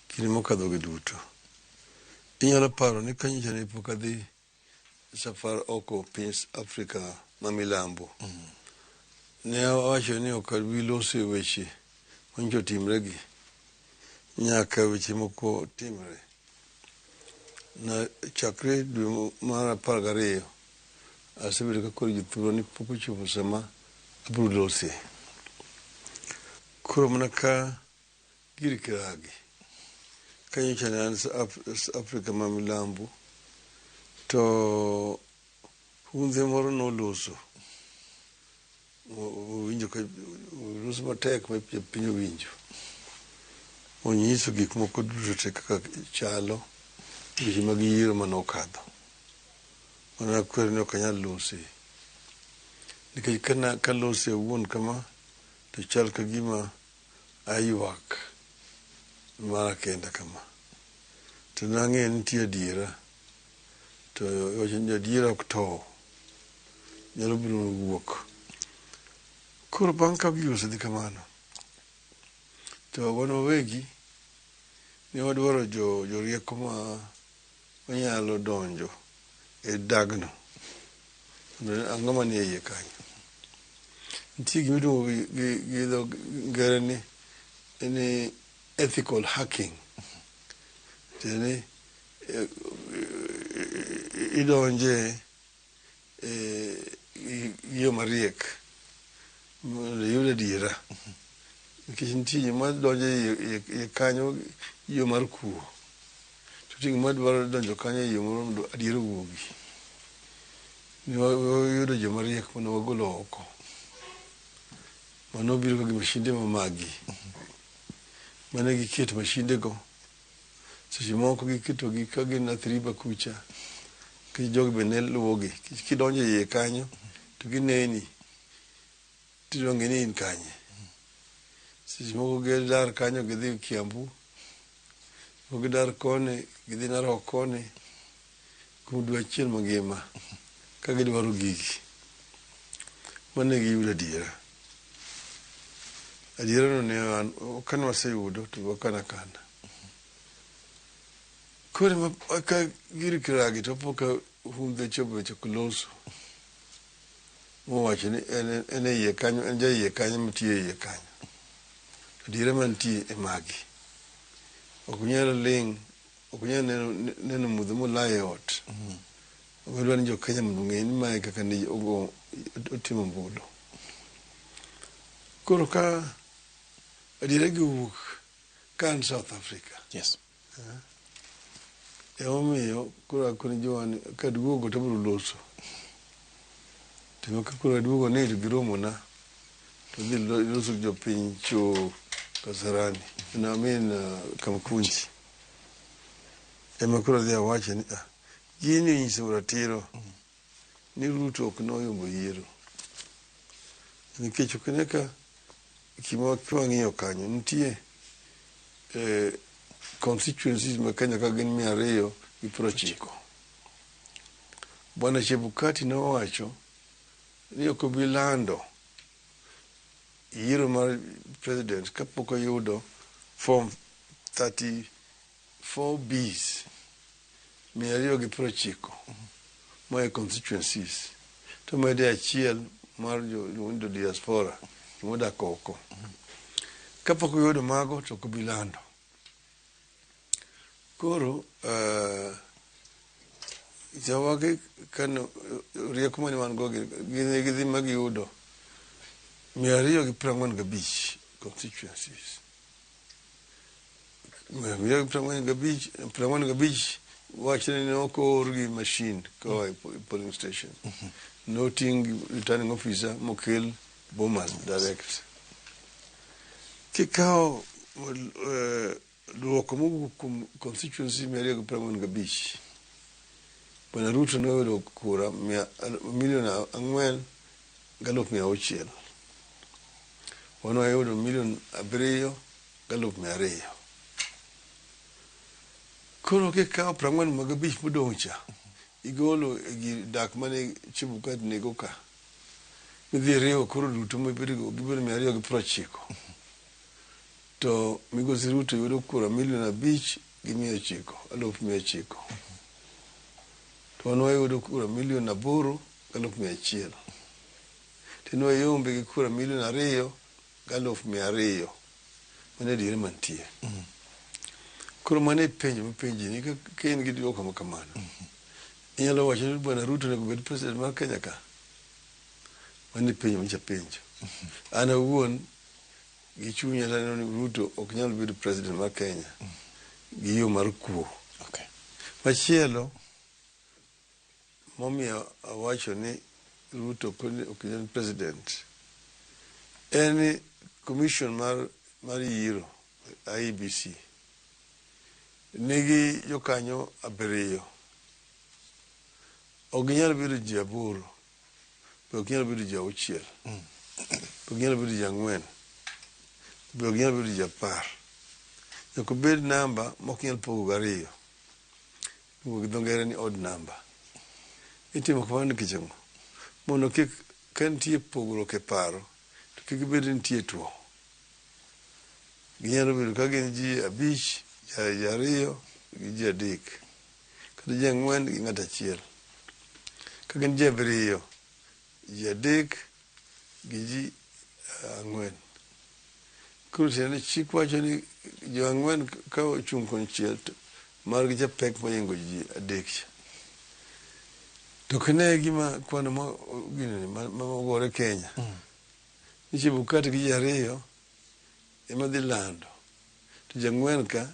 kinde mokadho gi duto. Inyalo paro ni kanyocha ne pok adhi safar oko piny Afrika ma milambo. Ne awacho ni ok abi loso e weche manyocha otimre gi nyaka weche moko timre. Na chakre dwe mar 12 asebedo ka koro jothurwa ni pok ochopo sama abiro lose. Koro mana ka gir kiragi kanyocha ne an Afrika ma milambo to hundhe moro noloso owinjo ka oloso matek ma piny owinjo. Onyiso gik moko duto te kaka chalo weche mag yiero mane okadho. Mane akwero ni ok anyal lose. Nikech kalose awuon kama to chal ka gima aywak mara kenda kama. To nang'eyo ni nitie adiera. To iwacho ni adiera ok tow. Nyalo biro wuok. Koro bang' ka gigo osedhi kamano, to wan wawegi ne wadwaro jorieko ma manyalo donjo e dagno. Ang'o manie iye kanyo. Nitie gima iluongo gi dho ngere ni ethical hacking. Tiende ni idonje gi yo mariek mondo iyud adiera. Nikech nitie joma donjo iye kanyo gi yo mar kuo. To nitie joma dwaro donjo kanyo e yo moro mondo adiera owuogi. Ne wayudo joma riek mane wagolo oko. Mano biro gi mashinde ma magi. Mane giketo mashinde go. Seche moko giketo gi ka gin Athi River kucha. Nikech jogi be ne luwogi. Kidonjo iye kanyo to gineni. Tidwa ng'e ni in kanye. Seche moko gidar kanyo gidhi Kiambu. Moko gidar koni gidhi Narok koni. Kuom dwe achiel mangima ka gidwaro gigi. Mane giyudo adiera. Adiera no ne an kane waseyudo to wakano akana. Koro ka gir kiragi to po ka hundhe chopo ochako loso. Mowacho ni en e iye kanyo en ja iye kanyo matiyo e iye kanyo. Adiera mantie e magi. Ok unyal ling' ok unyal neno mudho molai e ot. Wadwa ni jo Kenya mondo ong'e ni mae kaka ne otimo ombulu. Koro ka adiera gi owuok ka an South Africa. Yes. Emomiyo koro akoni jowa ni kaduogo to abiro loso. To ka koro aduogo ni to giromona to adhi loso gi jopiny cho Kasarani. I mean Kamkunji. Ema koro adhi awache ni ah, gini onyiso ratiro ni Ruto ok noyombo yiero. Nikech ok ine ka gima kwang'iyo kanyo nitie constituencies ma Kenya ka gin 290. Bwana Chebukati nowacho ni ok obi lando yiero mar president kapok oyudo form 34 Bs 290 moa e constituencies to mede achiel mar jo diaspora modak oko. Kapok oyudo mago to ok obi lando. Koro jawagi kane rieko mane wan go gin gidhi ma giyudo 245 constituencies. 245, 45 wachne ni ok oor gi machine koa e polling station. Noting returning officer mokel Bomas direct. Kikawo duoko mowuok kuom constituency 245, Bwana Ruto noyudo kura 4,600,000. Wan wayudo 7,200,000. Koro kikawo 45 modong' cha, igolo e gir dak mane Chebukati nigo ka, midhi iriwo koro duto mibedo gibedo 290. To Migosi Ruto yudo kura 5,900,000, 900,000. To wan wayudo kura 8,100,000. To wayombe gi kura 2,200,000. Mano e adiera mantie. Koro mano e penjo mipenji ni ka in gi duoko ma kamano. Inyalo wacho ni Bwana Ruto onego bed president mar Kenya ka? Mano e penjo micha penjo. An awuon gi chunya to aneno ni Ruto ok nyal bedo president mar Kenya gi yo mar kuo. Machielo momiyo awacho ni Ruto ok en president en ni commission mar yiero IEBC nigi jokanyo 7. Ok ginyal bedo ji 8, be ok ginyal bedo ji 6, be ok ginyal bedo ji 4, be ok ginyal bedo ji 10. Nyaka obed namba ma ok nyal pogo gariyo. Iluongo gi dho ngere ni odd number. Itimo kamano nikech ang'o? Mondo kik ka nitie pogruok e paro to kik bed ni nitie tuo. Ginyalo bedo ka gin ji 5, ji 2 gi ji 3, kata ji 4 gi ng'ato achiel. Ka gin ji 7, ji 3 gi ji 4. Koro tiende ni chik wacho ni jo 4 ka ochung' konchiel to margi cha pek mohingo ji 3 cha. To kine gima kwano ma ginene ma ogore Kenya. Ni Chebukati gi ji 2 ema dhi lando. To ji 4 ka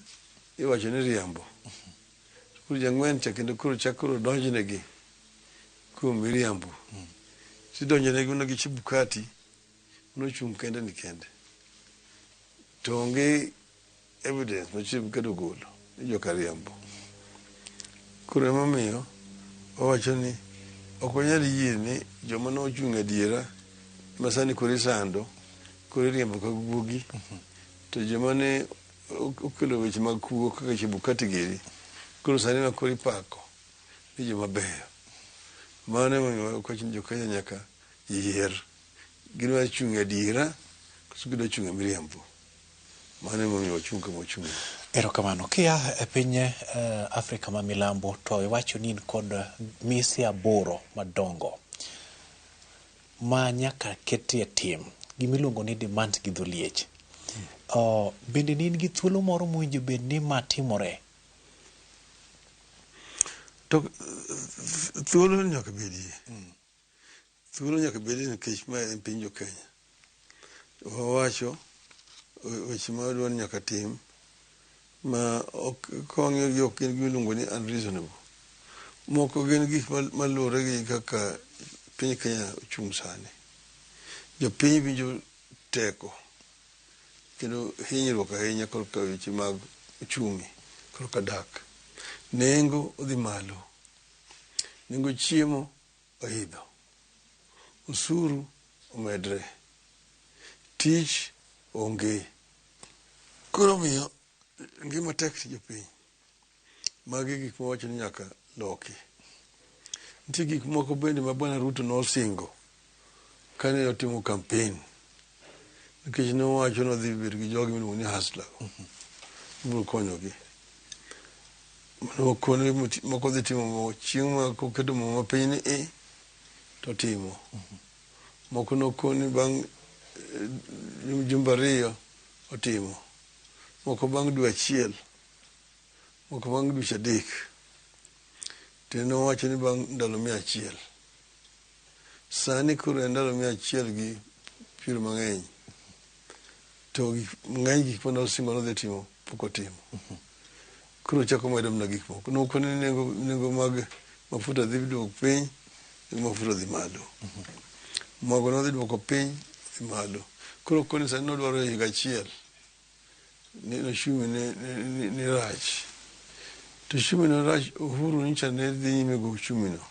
iwacho ni riambo. Koro ji 4 cha kendo koro chak koro donjnegi kuom miriambo. Tidonjonegi mana gi Chebukati nochung' kende ni kende. To onge evidence ma Chebukati ogolo ni joka riambo. Koro emomiyo wawacho ni ok wanyal yie ni joma nochung' adiera ma sani koro isando, koro iriembo ka guogi, to joma ne okelo weche mag kuo kaka Chebukati giri, koro sani ma koro ipako ni joma beyo. Mano emomiyo wawacho ni jo Kenya nyaka yier. Gidwa chung' e adiera koso gidwa chung' e miriambo. Mano emomiyo wachung' kama wachung'e. Erokamano. Kia e piny Afrika ma milambo to iwacho ni in kod mise 8 madongo ma nyaka ketie tim, gimiluongo ni demands gi dholiech. Bende ne in gi thuolo moro mowinjo bed ni ma timore? To thuolo nyaka bedie. Thuolo nyaka bedie nikech ma en piny jo Kenya. Wawacho weche ma wadwa ni nyaka tim ma ok kawang'iyo gi ok gin gimiluongo ni unreasonable. Moko gin gik maluwore gi kaka piny Kenya ochung' sani. Jopiny winjo teko kendo hinyruok ahinya korka weche mag uchumi, korka dak. Nengo odhi malo. Nengo chiemo oidho. Osuru omedre. Tich onge. Koro omiyo ngima tek ne jopiny. Magi gik mawacho ni nyaka loki. Nitie gik moko bende ma Bwana Ruto nosingo kane otimo campaign. Nikech nowacho ni odhi bedo gi jogi miluongo ni hustler. Obiro konyogi. Nokone moko dhi timo chieng' ma koketo muma piny ni i to timo. Moko nokoni bang' jumbe 2 otimo. Moko bang' dwe 1. Moko bang' dweche 3. To en nowacho ni bang' ndalo 100. Sani koro en ndalo 100 gi piero mang'eny. To ng'eny gik mane osingo nodhi timo pok otimo. Koro ochako medo mana gik moko. Nokone ni nengo mag mafuta dhi duok piny, nengo mafuta dhi malo. Mogo nodhi duoko piny, dhi malo. Koro koni sani nodwaro higa achiel ni ochumi ne rach. To ochumi ne rach, Uhuru nyicha ne dhi nyime go ochumi no.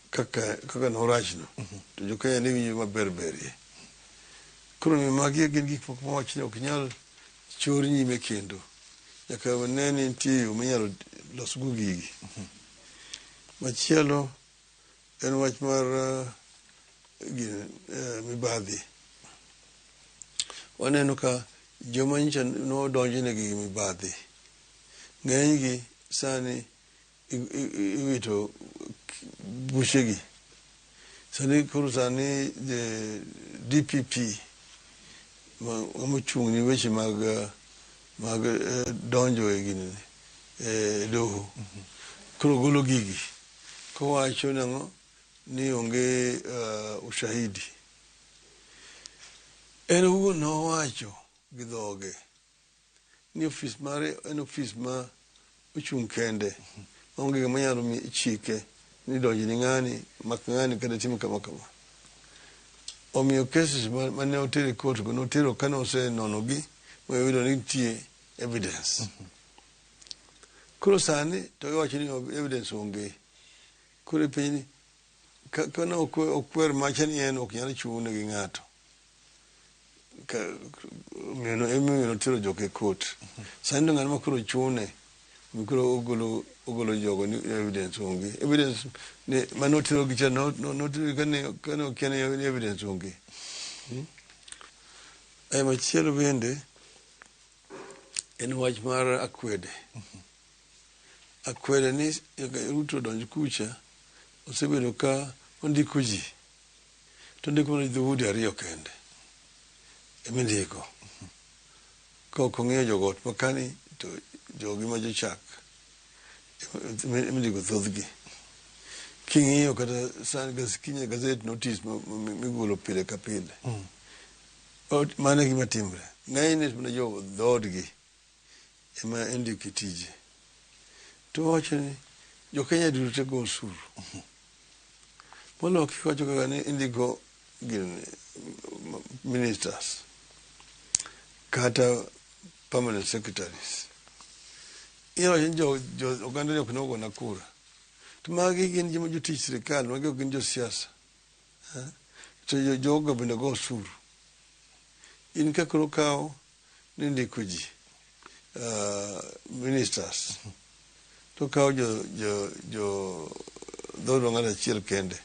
Kaka norachno. To jo Kenya ne winjo maber berie. Koro magi gin gik moko mawach ni ok nyal chor nyime kendo. Nyaka wane ni nitie yo minyalo losgo gigi. Machielo en wach mar mibadhi. Waneno ka joma nyicha nodonjnegi gi mibadhi. Ng'enygi sani iwito buchegi. Sani koro sani the DPP mochung' ni weche mag donjo e gini e doho. Koro golo gigi kowacho nang'o ni onge ushahidi. En owuon nowacho gi dhoge ni ofis mare en ofis ma ochung' kende. Onge gima nyalo chike ni donj ni ng'ani, mak ng'ani kata tim kama kama. Omiyo cases mane oter e court go notero kane osenonogi moyudo ni nitie evidence. Koro sani to iwacho ni evidence onge. Koro ipenjo ni kane okwer macha ni en ok nyal chune gi ng'ato. Emomiyo notero jok e court. Sani to ng'ano ma koro chune koro ogolo jogo ni evidence onge. Evidence ne mane otero gi cha notero kane okia ni evidence onge. Machielo bende en wach mar akwede. Akwede ni Ruto donj kucha osebedo ka ondiko ji. To ondiko mana dhoudi 2 kende. Emindiko. Ka ok ong'iyo jogot makani to jogi ma jochak emindiko thothgi. King'iyo kata sani kinye gazette notice migolo pile ka pile. Mano e gima timre. Ng'enyne mana jo dhoodgi ema indiko e tije. To wacho ni jo Kenya duto te go osuru. Moloyo kiwacho kaka ni indiko gin ministers kata permanent secretaries. Inyalo wacho ni jo oganda ni ok nogona kura. To magi gin joma jotich sirikal, magi ok gin josiasa. To jogo bende go osuru. In ka koro kawo ni ndiko ji ministers to kawo jo dhood ng'ato achiel kende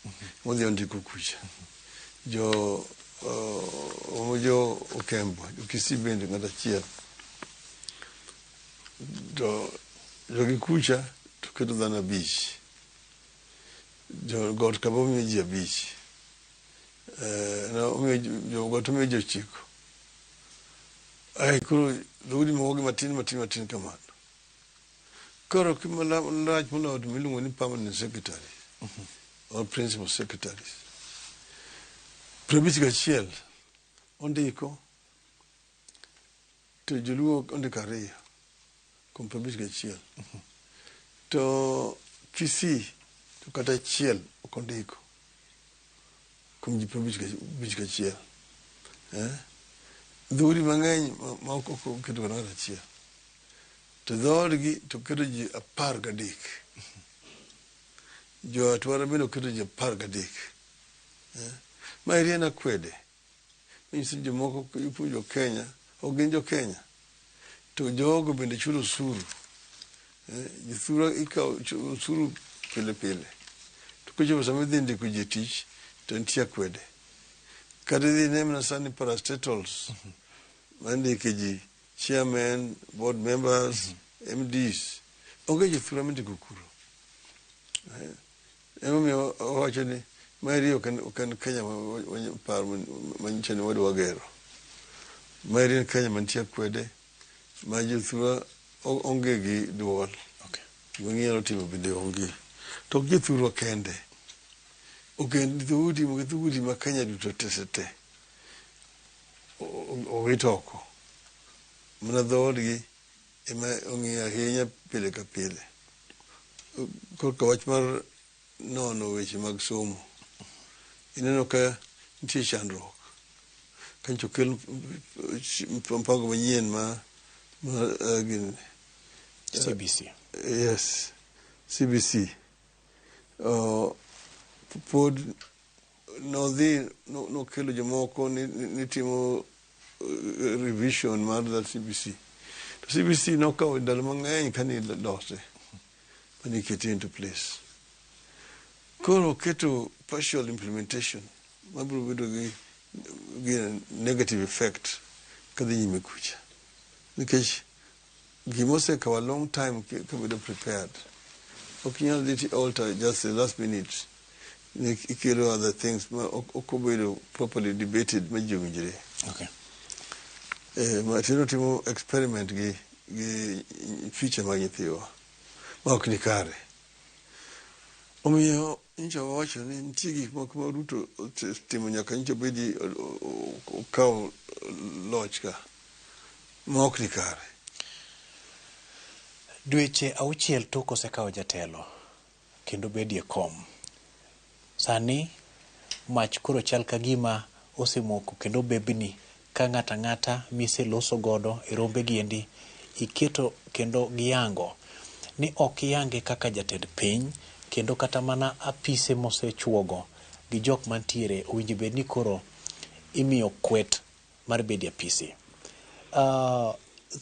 modhi ondiko kucha. Jo Okembo, jo Kisii bende ng'ato achiel. To jogi kucha to keto dhano 5. Jo got kama omiyo ji 5. Jo got omiyo ji 9. Ai koro dhoudi moko gi matin matin matin kamano. Koro gima rach moloyo to miluongo ni permanent secretary or principal secretaries. 51 ondiko to joluo ondiko 2 kuom 51. To Kisii to kata 1 ok ondiko kuom ji 51. Dhoudi mang'eny ma ok oketo kata ng'ato achiel. To dhoodgi to keto ji 13. Jo Atwara bende oketo ji 13. Ma eri en akwede. Manyiso ni jomoko ipuonjo Kenya, ok gin jo Kenya. To jogo bende chulo osuru. Jothurwa ikawo osuru pile pile. To kochopo sama idhi ndiko ji e tich to nitie akwede. Kata idhi ine mana sani parastatals ma indike ji chairman, board members, MDs. Onge jothurwa mindiko kuro. Emomiyo owacho ni maeri ok en Kenya paro manyicho ni wadwa gero. Maeri en Kenya mantie akwede ma jothurwa onge gi duol. Gima ginyalo timo bende onge. To ok jothurwa kende. Ogend dhoudi mag dhoudi ma Kenya duto te te te owit oko. Mana dhoodgi ema ong'iyo ahinya pile ka pile. Korka wach mar nono weche mag somo, ineno ka nitie chandruok. Ka nyocha okel mpango manyien ma gini CBC. Yes, CBC. Pod nodhi nokelo jomoko ni timo revision mar that CBC. To CBC nokawo ndalo mang'eny kane ilose mane ikete into place. Koro oketo partial implementation mabiro bedo gi negative effect kadhi nyime kucha. Nikech gima osekawo a long time kabedo prepared. Ok inyal dhi ti alter just the last minute. Ikelo other things ma ok obedo properly debated ma ji owinjre. Ma tino timo experiment gi future mag nyithiwa ma ok ni kare. Omiyo nyocha wawacho ni nitie gik moko ma Ruto timo nyaka nyocha obedi okaw loch ka ma ok ni kare. Dweche 6 tok osekawo jatelo kendo bedie kom. Sani mach koro chal ka gima osemoko kendo bebni ka ng'ato ang'ata miseloso godo e rombe giendi iketo kendo giyango ni ok iyange kaka jatend piny kendo kata mana apise mosechuogo gi jok mantiere owinjo bed ni koro imiyo kwet mar bedo e apisi.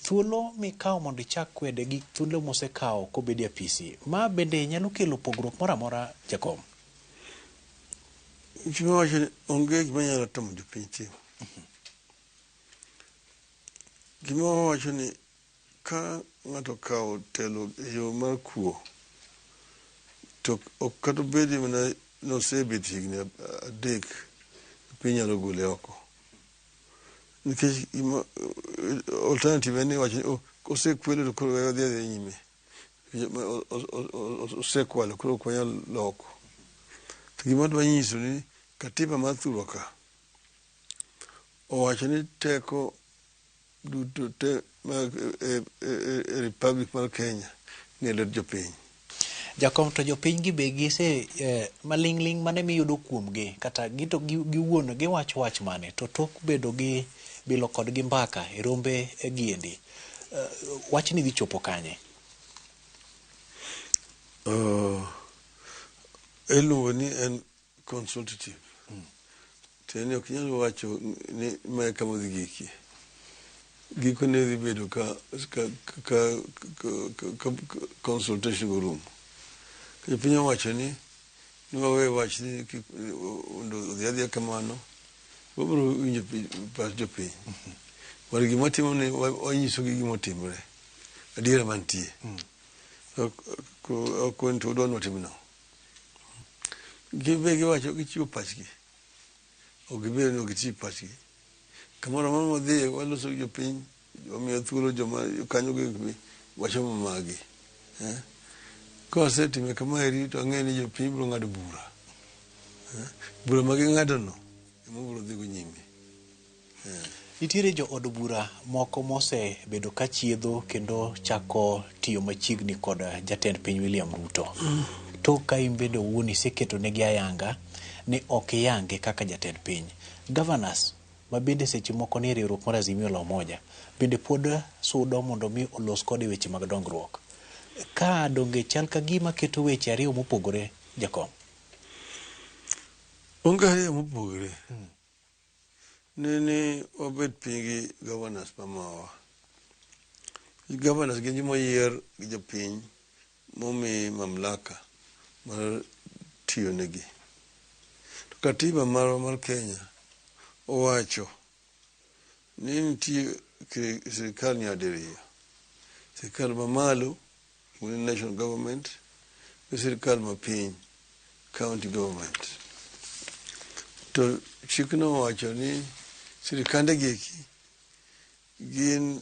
Thuolo mikawo mondo ichak kwede gi thuolo mosekawo kobedo e apisi, ma bende nyalo kelo pogruok moro amora jakom? Gima wacho ni onge gima nyalo tamo jopiny timo. Gima wawacho ni ka ng'ato okawo telo e yo mar kuo, to ok kata obedi mana nosebet higni 3, piny nyalo gole oko. Nikech alternative en ni wacho ni osekwelo to koro we odhi adhiya nyime. Osekwalo koro ok wanyal loko. To gima adwa nyiso ni katiba mar thurwa ka owacho ni teko duto te mag e Republic mar Kenya ni e lwet jopiny. Jakom to jopiny gi be gise maling'ling' mane miyudo kuomgi kata gito giwuon giwacho wach mane to tok bedo gi bilo kodgi mbaka e rombe giendi wachni dhi chopo kanye? Iluongo ni en consultative. Tiende ok inyal wacho ni mae kama odhi gikie. Gikone dhi bedo ka consultation go rumo. Jopiny owacho ni wawe wach ni mondo odhi adhiya kamano, wabiro winjo pach jopiny. But gima watimo ni wanyisogi gima otimore. Adiera mantie. Ok to udwa ni watim nang'o? Gin be giwacho gichiwo pachgi. Ok gibedo ni ok gichiw pachgi. Kamoro amora mwadhiye waloso gi jopiny, wamiyo thuolo joma kanyo gi wacho magi. Kawasetime kamaeri to ang'eyo ni jopiny biro ng'ado bura. Bura ma ging'ado no ema biro dhi go nyime. Nitiere jo od bura moko mosebedo ka chiedho kendo chako tiyo machiegni kod jatend piny William Ruto. To ka in bende owuon iseketo negi ayanga ni ok iyange kaka jatend piny. Governors ma bende seche moko nie riwruok mar Azimio la Umoja bende pod sudo mondo mi olos kode weche mag dongruok. Ka donge chal ka gima keto weche ariyo mopogore jakom? Onge ariyo mopogore. Nene wabet piny gi governors mamawa. Governors gin joma oyier gi jopiny momi mamlaka mar tiyo negi. To katiba marwa mar Kenya owacho ni nitie sirikal nyadiriyo. Sirikal mamalo, national government, gi sirikal mapiny, county government. To chikno owacho ni sirikande gi eki gin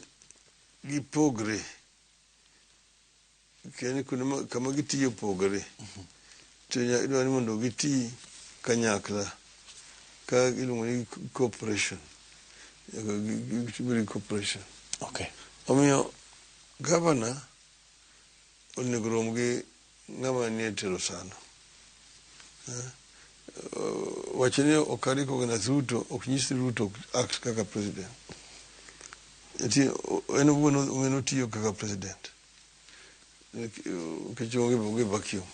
gipogre. Kia ni kuonde ma kama gitiye opogore. To idwa ni mondo giti kanyakla ka iluongo ni cooperation. Nyaka gibed gi cooperation. Omiyo gavana onego rom gi ng'ama nie telo sano. Wacho ni ok a recognize Ruto ok nyis ni Ruto ok act kaka president. Nitie en owuon en otiyo kaka president. Nikech onge vacuum.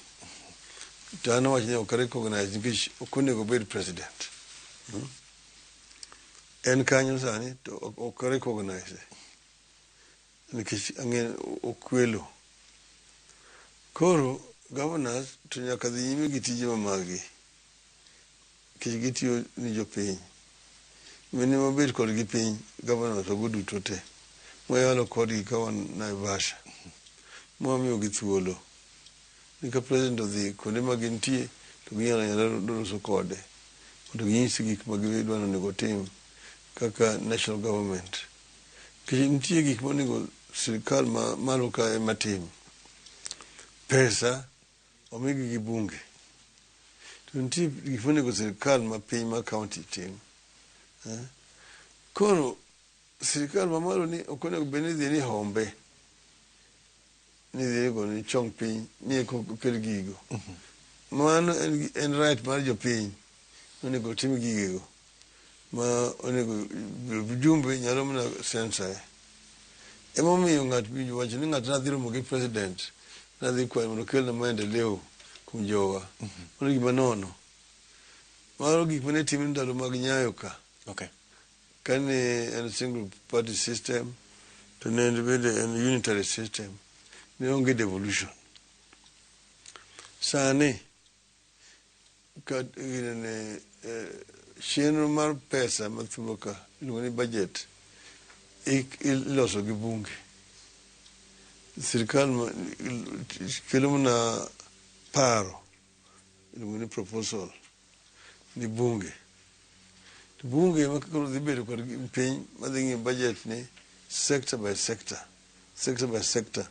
To an awach ni ok a recognize nikech ok onego obed president. En kanyo sani to ok a recognize nikech ang'e okwelo. Koro governors to nyaka dhi nyime gi tije mamagi nikech gitiyo ni jopiny. Mine mabet kodgi piny governors go duto te mwayalo kodgi ka wan Naivasha mwamiyogi thuolo ni ka president odhi kuonde ma gintie to ginyalo anyala loso kode mondo ginyise gik ma gidwa ni onego otim kaka national government. Nikech nitie gik monego sirikal ma malo ka ema tim. Pesa omigi gi bunge. To nitie gik monego sirikal ma piny ma county tim. Koro sirikal mamalo ni ok onego bed ni dhi ni hombe ni dhi go ni chong piny ni eka okel gigo. Mano en right mar jopiny onego otim gigego ma onego jumbe nyalo mana censor. Emomiyo ng'at wacho ni ng'ato nadhi romo gi president nadhi kwayo mondo okelna maendeleo kuom jowa. Mano gima nono. Mano gik mane tim ndalo mag Nyayo ka. Kane en single party system to ne en bende en unitary system. Ne onge devolution. Sani ka ginene chenro mar pesa ma thurwa ka iluongo ni budget iloso gi bunge. Sirikal kelo mana paro iluongo ni proposal ni bunge. To bunge ema koro dhi bedo kod piny madhi ng'iyo budget ni sector by sector, sector by sector.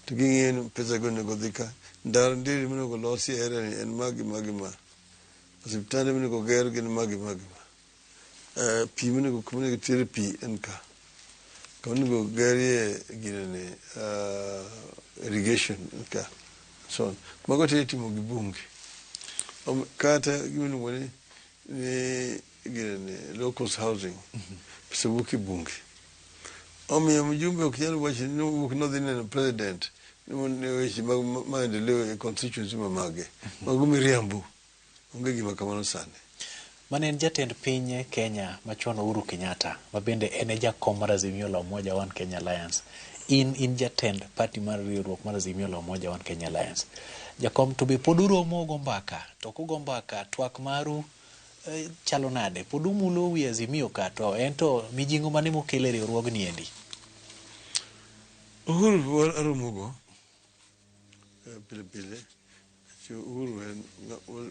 To ging'iyo ni pesa go onego dhi ka. Ndara nderni monego losi e area ni en magi magi ma. Osiptande monego ger gin magi magi ma. Pi monego kuma onego tere pi en ka. Kama onego gerie ginene irrigation en ka. So on. Mago te itimo gi bunge. Kata gima iluongo ni ginene low cost housing pesa wuok e bunge. Omiyo mjumbe ok nyal wacho ni owuok nodhi neno president ni weche mag maendeleo e constituency ma mage. Mago miriambo. Onge gima kamano sani. Mane en jatend piny Kenya machon Uhuru Kenyatta, ma bende en e jakom mar Azimio la Umoja One Kenya Alliance. In jatend party mar riwruok mar Azimio la Umoja One Kenya Alliance. Jakom to be pod uromo ugo mbaka, to kugo mbaka twak maru chalo nade? Pod umulo wi Azimio ka to en to mijing'o mane mokelo e riwruogni endi? Uhuru aromogo pile pile. Uhuru en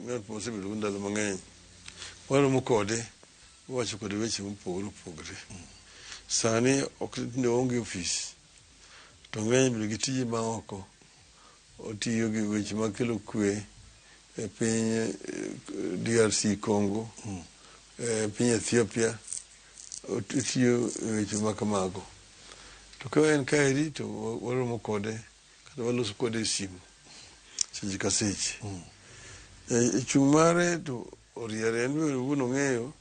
ng'at mosebedo ndalo mang'eny. Waromo kode, wawacho kode weche mopogore opogore. Sani ok tinde oonge ofis. To ng'eny bedo gi tije ma oko. Otiyo gi weche mag kelo kwe e piny DRC Congo, e piny Ethiopia. Otiyo e weche ma kamago. To ka en kaeri to waromo kode kata waloso kode e simu seche ka seche. E chung' mare to oriere en be owuon ong'eyo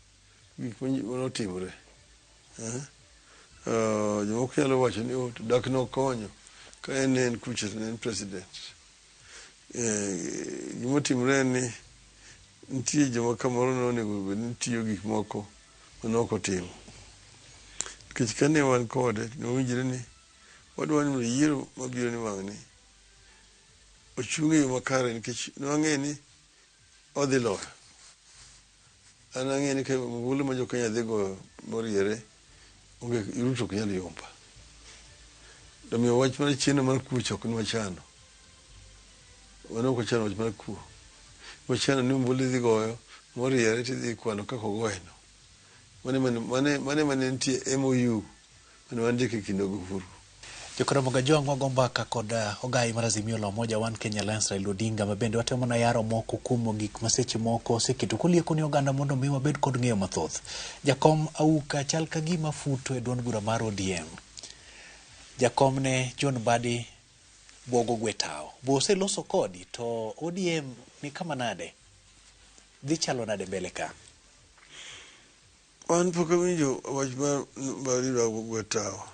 gik manotimore. Jomoko nyalo wacho ni oh, to dak nokonyo ka en ne en kucha to ne en president. Gimotimore en ni nitie joma kamoro nonego bed ni tiyo gik moko mane ok otimo. Nikech kane wan kode nowinjore ni wadwa ni mondo yiero mabiro ni wang'ni ochung' e yo makare nikech nwang'e ni odhi loyo. An ang'e ni ka ombulu ma jo-Kenya dhi goyo moriere onge Ruto ok nyal yomba. Omiyo wach mar cheno mar kuo cha ok nwachano. Wan ok wachano wach mar kuo. Wachano ni ombulu idhi goyo moriere tidhi kwano kaka ogoye no. Mane mane nitie MOU mane wandiko e kindwa gi Uhuru. Jokaramoga Jwang' wago mbaka kod ogai mar Azimio la Umoja One Kenya Alliance Raila Odinga ma bende watemo na yaro moko kuom gik ma seche moko oseketo kolieko ni oganda mondo mi wabed kod ng'eyo mathoth. Jakom Auka chal ka gima futo e duond bura mar ODM. Jakom ne John Mbadi bwogo gwe tawo. Bo oseloso kodi to ODM ni kama nade? Dhi chalo nade mbele ka? An pok awinjo wach mar Mbadi dwa gwe tawo.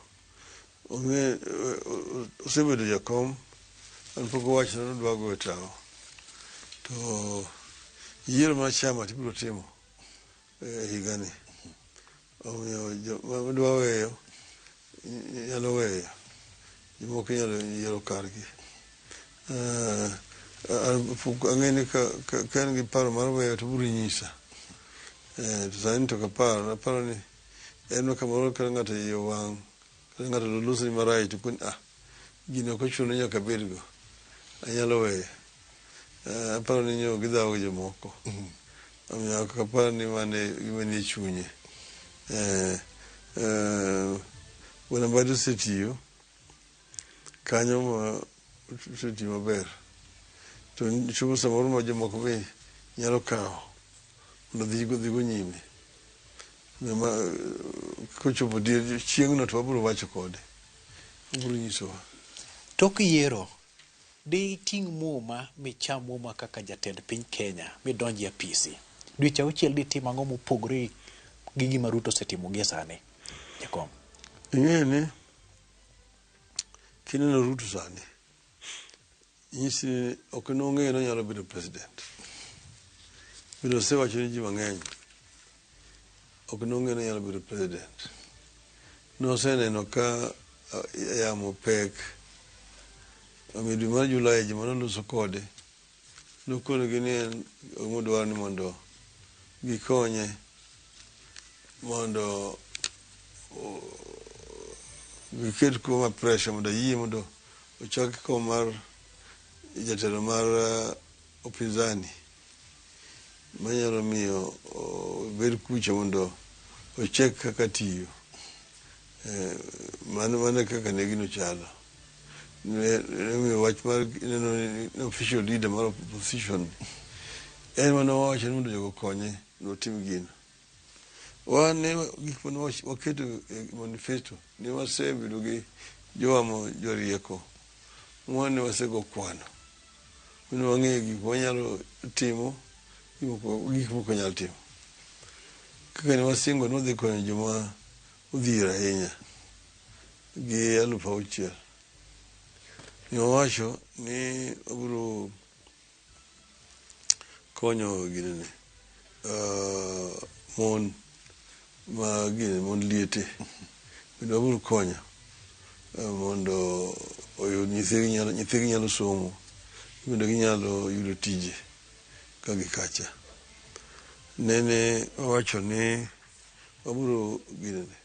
Ong'e osebedo jakom, an pok owacho ni odwa gwe tawo. To yiero mar chama tibiro timo e higani. Omiyo joma dwa weyo nyalo weyo, jomoko inyalo yiero kargi. Pok ang'e ni ka en gi paro mar weyo to obiro nyisa. To sani to ok apar, aparo ni en kamoro ka ng'ato iye owang' kata ng'ato losoni marach to koni ah, gini ok ochuno ni nyaka abedgo, anyalo weyo. Aparo ni nyo gidhawo gi jomoko. Omiyo ok apar ni mano e gima nie chunye. Bwana Mbadi osetiyo kanyo ma osetiyo maber. To chopo samoro ma jomoko be nyalo kawo mondo odhigo nyime. Kochopo chieng'no to wabiro wacho kode. Obiro nyisowa. Tok yiero, diting' muma micham muma kaka jatend piny Kenya midonj e apisi. Dweche auchiel ditim ang'o mopogore gi gima Ruto osetimo gie sani? Jakom. Ing'eyo ni kineno Ruto sani, nyisi ni ok nong'eyo ni onyalo bedo president. Bende osewacho ni ji mang'eny ok nong'eyo ni onyalo bedo president. Noseneno ka yamo pek. Omiyo dwe mar Julai joma noloso kode nokonogi ni en gimodwaro ni mondo gikonye mondo giket kuoma pressure mondo ayie mondo ochak kom mar jatelo mar upinzani manyalo miyo obed kucha mondo ochek kaka tiyo. Mano kaka ne gino chalo. Ne wach mar neno ni official leader mar opposition en mane owacho ni mondo jogo okonye mondo otim gino. Wan ne gik mane waketo e manifesto ne wasebedo gi jowa jorieko mane wasego kwano. Ne wang'eyo gik mwanyalo timo, gik mok wanyal timo. Kaka ne wasingo ni wadhi konyo joma odhier ahinya gi 6,000. Ne wawacho ni wabiro konyo ginene mon ma gine mon liete. Bende wabiro konyo mondo oyud nyithigi nyalo somo bende ginyalo yudo tije ka gi kacha. Nene wawacho ni wabiro ginene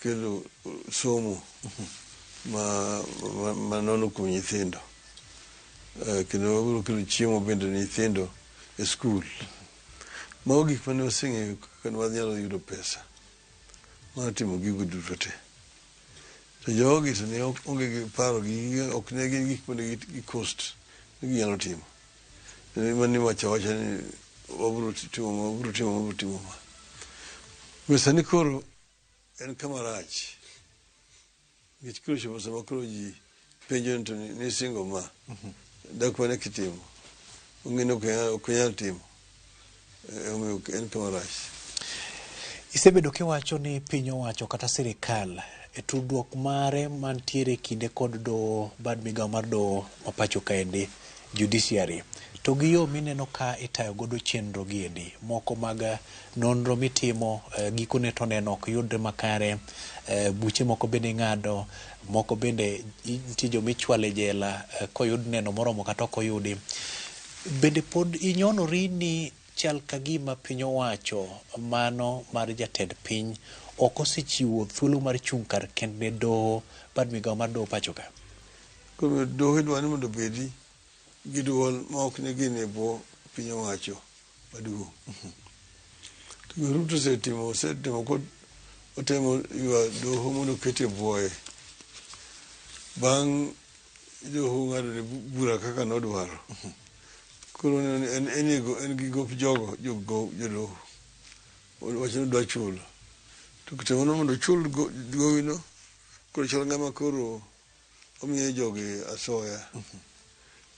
kelo somo ma nono kuom nyithindo. Kendo wabiro kelo chiemo bende ne nyithindo e skul. Mago gik mane waseng'eyo kaka ne wanyalo yudo pesa mar timo gigo duto te. To jogi to ne onge gi paro gi ok ne gin gik mane gi cost ni ginyalo timo. Mane wacho awacha ni wabiro timo ma, wabiro timo ma, wabiro timo ma. Omiyo sani koro en kama rach. Nikech koro ochopo sama koro ji penjo ni to nisingo ma. Dak wane kitimo. Ong'e ni ok onyal timo. Omiyo en kama rach. Isebedo kiwacho ni piny owacho kata sirikal e tudruok mare mantiere kinde kod doho bad migawo mar doho ma pacho kaendi judiciary to gi yo mineno ka itayo godo chenro giendi moko mag nonro mitimo gikone to neno ok yudre makare, buche moko bende ing'ado, moko bende nitie joma ichwalo e jela koyud neno moromo kata ok oyudi. Bende pod inyonori ni chal ka gima piny owacho mano mar jatend piny ok osechiwo thuolo mar chung' kar kend ne doho bad migawo mar doho pacho ka? Koro doho idwa ni mondo obedi gi duol ma ok ne gin e bwo piny owacho maduong'. To Ruto osetimo otemo ywa doho mondo oket e bwoye. Bang' doho ng'ado ne bura kaka nodwaro. Koro oneno ni en, en, e go- en gi gop jogo, jogo jodoho. Owacho ni odwa chulo. To kitemo mondo ochul gowino, koro chal ng'ama koro omiyo jogi asoya.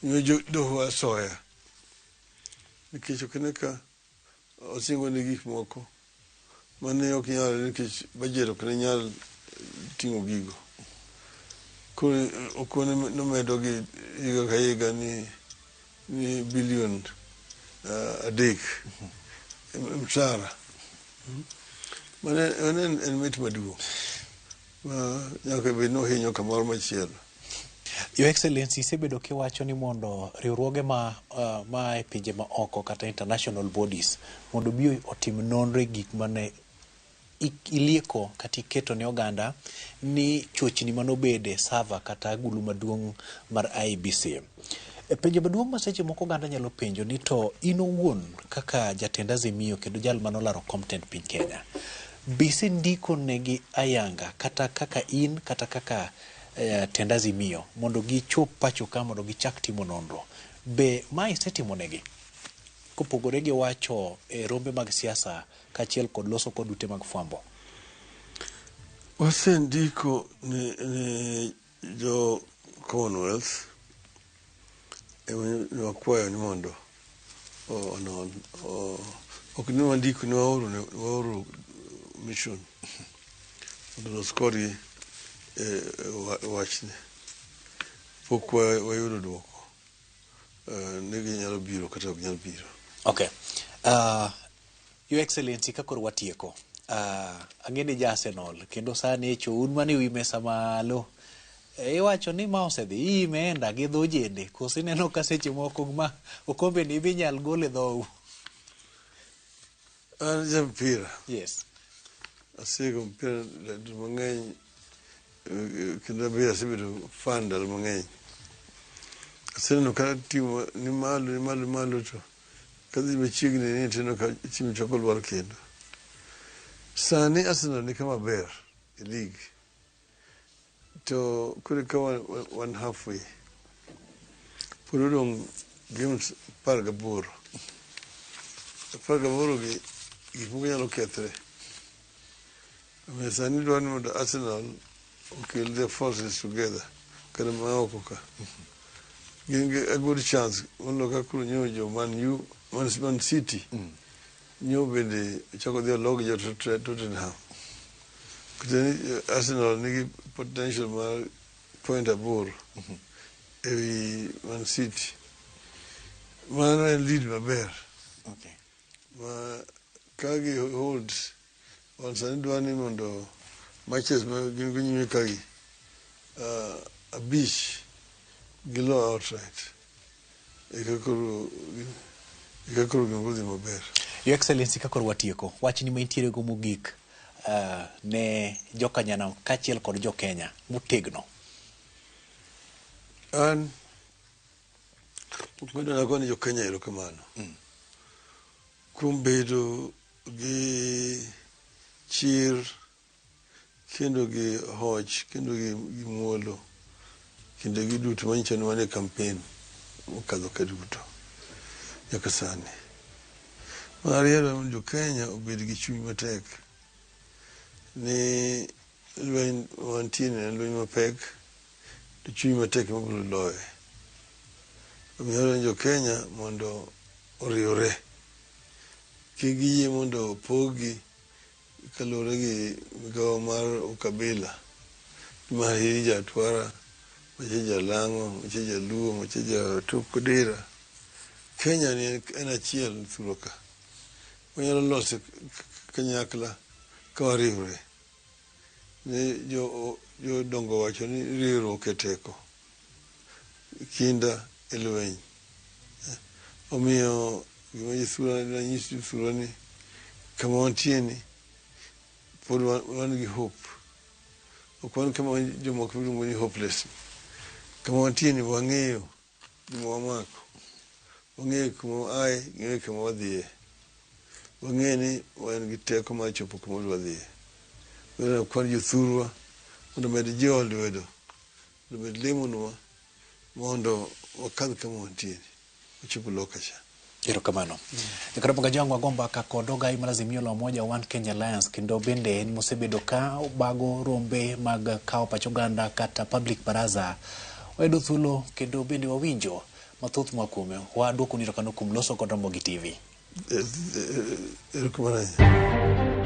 Omiyo doho asoya. Nikech ok ine ka osingo ne gik moko mane ok nyalre nikech budget ok ne nyal ting'o gigo. Koro okone nomedo gi higa ka higa ni ni bilion 3 msara. Mano en mit maduong' ma nyaka bed ni ohinyo kamoro machielo. Your Excellency, isebedo kiwacho ni mondo riwruoge ma ma e pinje ma oko kata international bodies mondo obi otim nonro e gik mane ilieko kata iketo ne oganda ni chochni manobede server kata agulu maduong' mar IEBC. E penjo maduong' ma seche moko oganda nyalo penjo ni to in owuon kaka jatend Azimio kendo jal manolaro kom tend piny Kenya, be isendiko negi ayanga kata kaka in kata kaka tend Azimio mondo gichop pacho ka mondo gichak timo nonro? Be ma isetimo negi? Kopogore gi wacho e rombe mag siasa kaachiel kod loso kod ute mag fwambo. Wasendiko ne jo Commonwealth ema wakwayo ni mondo onon. Ok ni wandiko ni waoro mission mondo olos kodgi e wachni. Pok wayudo duoko ni ginyalo biro kata ok nyal biro. Okay. Your Excellency, ka koro watieko, ang'e ni ja Arsenal kendo sani echo un mana ewi mesa malo. Iwacho ni ma osedhi imeenda gi dho jende koso ineno ka seche moko ma okombe ni be inyal gol e dhou. An ja mpira. Yes. Asego mpira ndalo mang'eny kendo be asebedo fan ndalo mang'eny. Aseneno ka tim ni malo ni malo malo to kadhi machiegni ni tineno ka tim chako lwar kendo. Sani Arsenal ni kama ber e league. To koro ka wan halfway. Pod odong' games 18. 18 gi gik moko nyalo kethre. Omiyo sani dwaro ni mondo Arsenal okel their forces together kata ma oko ka. Gin gi a good chance moloyo ka koro nyo jo Man U, Man City nyo bende ochako dhi olog jo Tottenham. Kata ni Arsenal nigi potential mar point 8 ewi Man City. Mano en lead maber. Okay. Ma ka gi hold on sani dwa ni mondo matches ma gin go nyime kagi 5 gilo outright. Eka koro gin dhi maber. Your Excellency, ka koro watieko, wachni ma intiere go mogik ne jokanyanam kaachiel kod jo Kenya motegno. An mokwongo nagone jo Kenya erokamano kuom bedo gi chir kendo gi hoch kendo gi muolo kinde gi duto manyiso ni wan e campaign mokadho ka duto nyaka sani. Mar ariyo, jo Kenya obed gi chuny matek ni lweny mantie ni en lweny mapek to chuny matek ema biro loye. Omiyo jo Kenya mondo oriwre kik giyie mondo opogi kaluwore gi migawo mar ukabila mar in ja Atwara, macha ja Lang'o, macha Jaluo, macha ja Tok Odera. Kenya ni en achiel thuro ka. Wanyalo loso kanyakla ka wariwre. Ni jodongo wacho ni riwruok e teko, kinda e lweny. Omiyo gima nanyis jothurwa ni kama wantie ni pod wan gi hope. Ok wan kama jomoko iluongo ni hopeless. Kama wantie ni wang'eyo gima wamako. Wang'eyo kuma waaye, wang'eyo kuma wadhiye. Wang'eyo ni wan gi teko mar chopo kuma wadwa dhiye. Koro kwan jothurwa mondo omed jiwo lwedo Mondo obed lemonwa mondo wakadh kama wantie ni. Wachop loka cha. Erokamano. Karamoga Jwang' wago mbaka kod ogai mar Azimio la Umoja One Kenya Alliance kendo bende en mosebedo ka bago rombe mag kawo pach oganda kata public baraza. Wayudo thuolo kendo bende wawinjo mathoth moa kuome. Waduoko ni erokamano kuom loso kod Ramogi TV. Erokamano ahinya.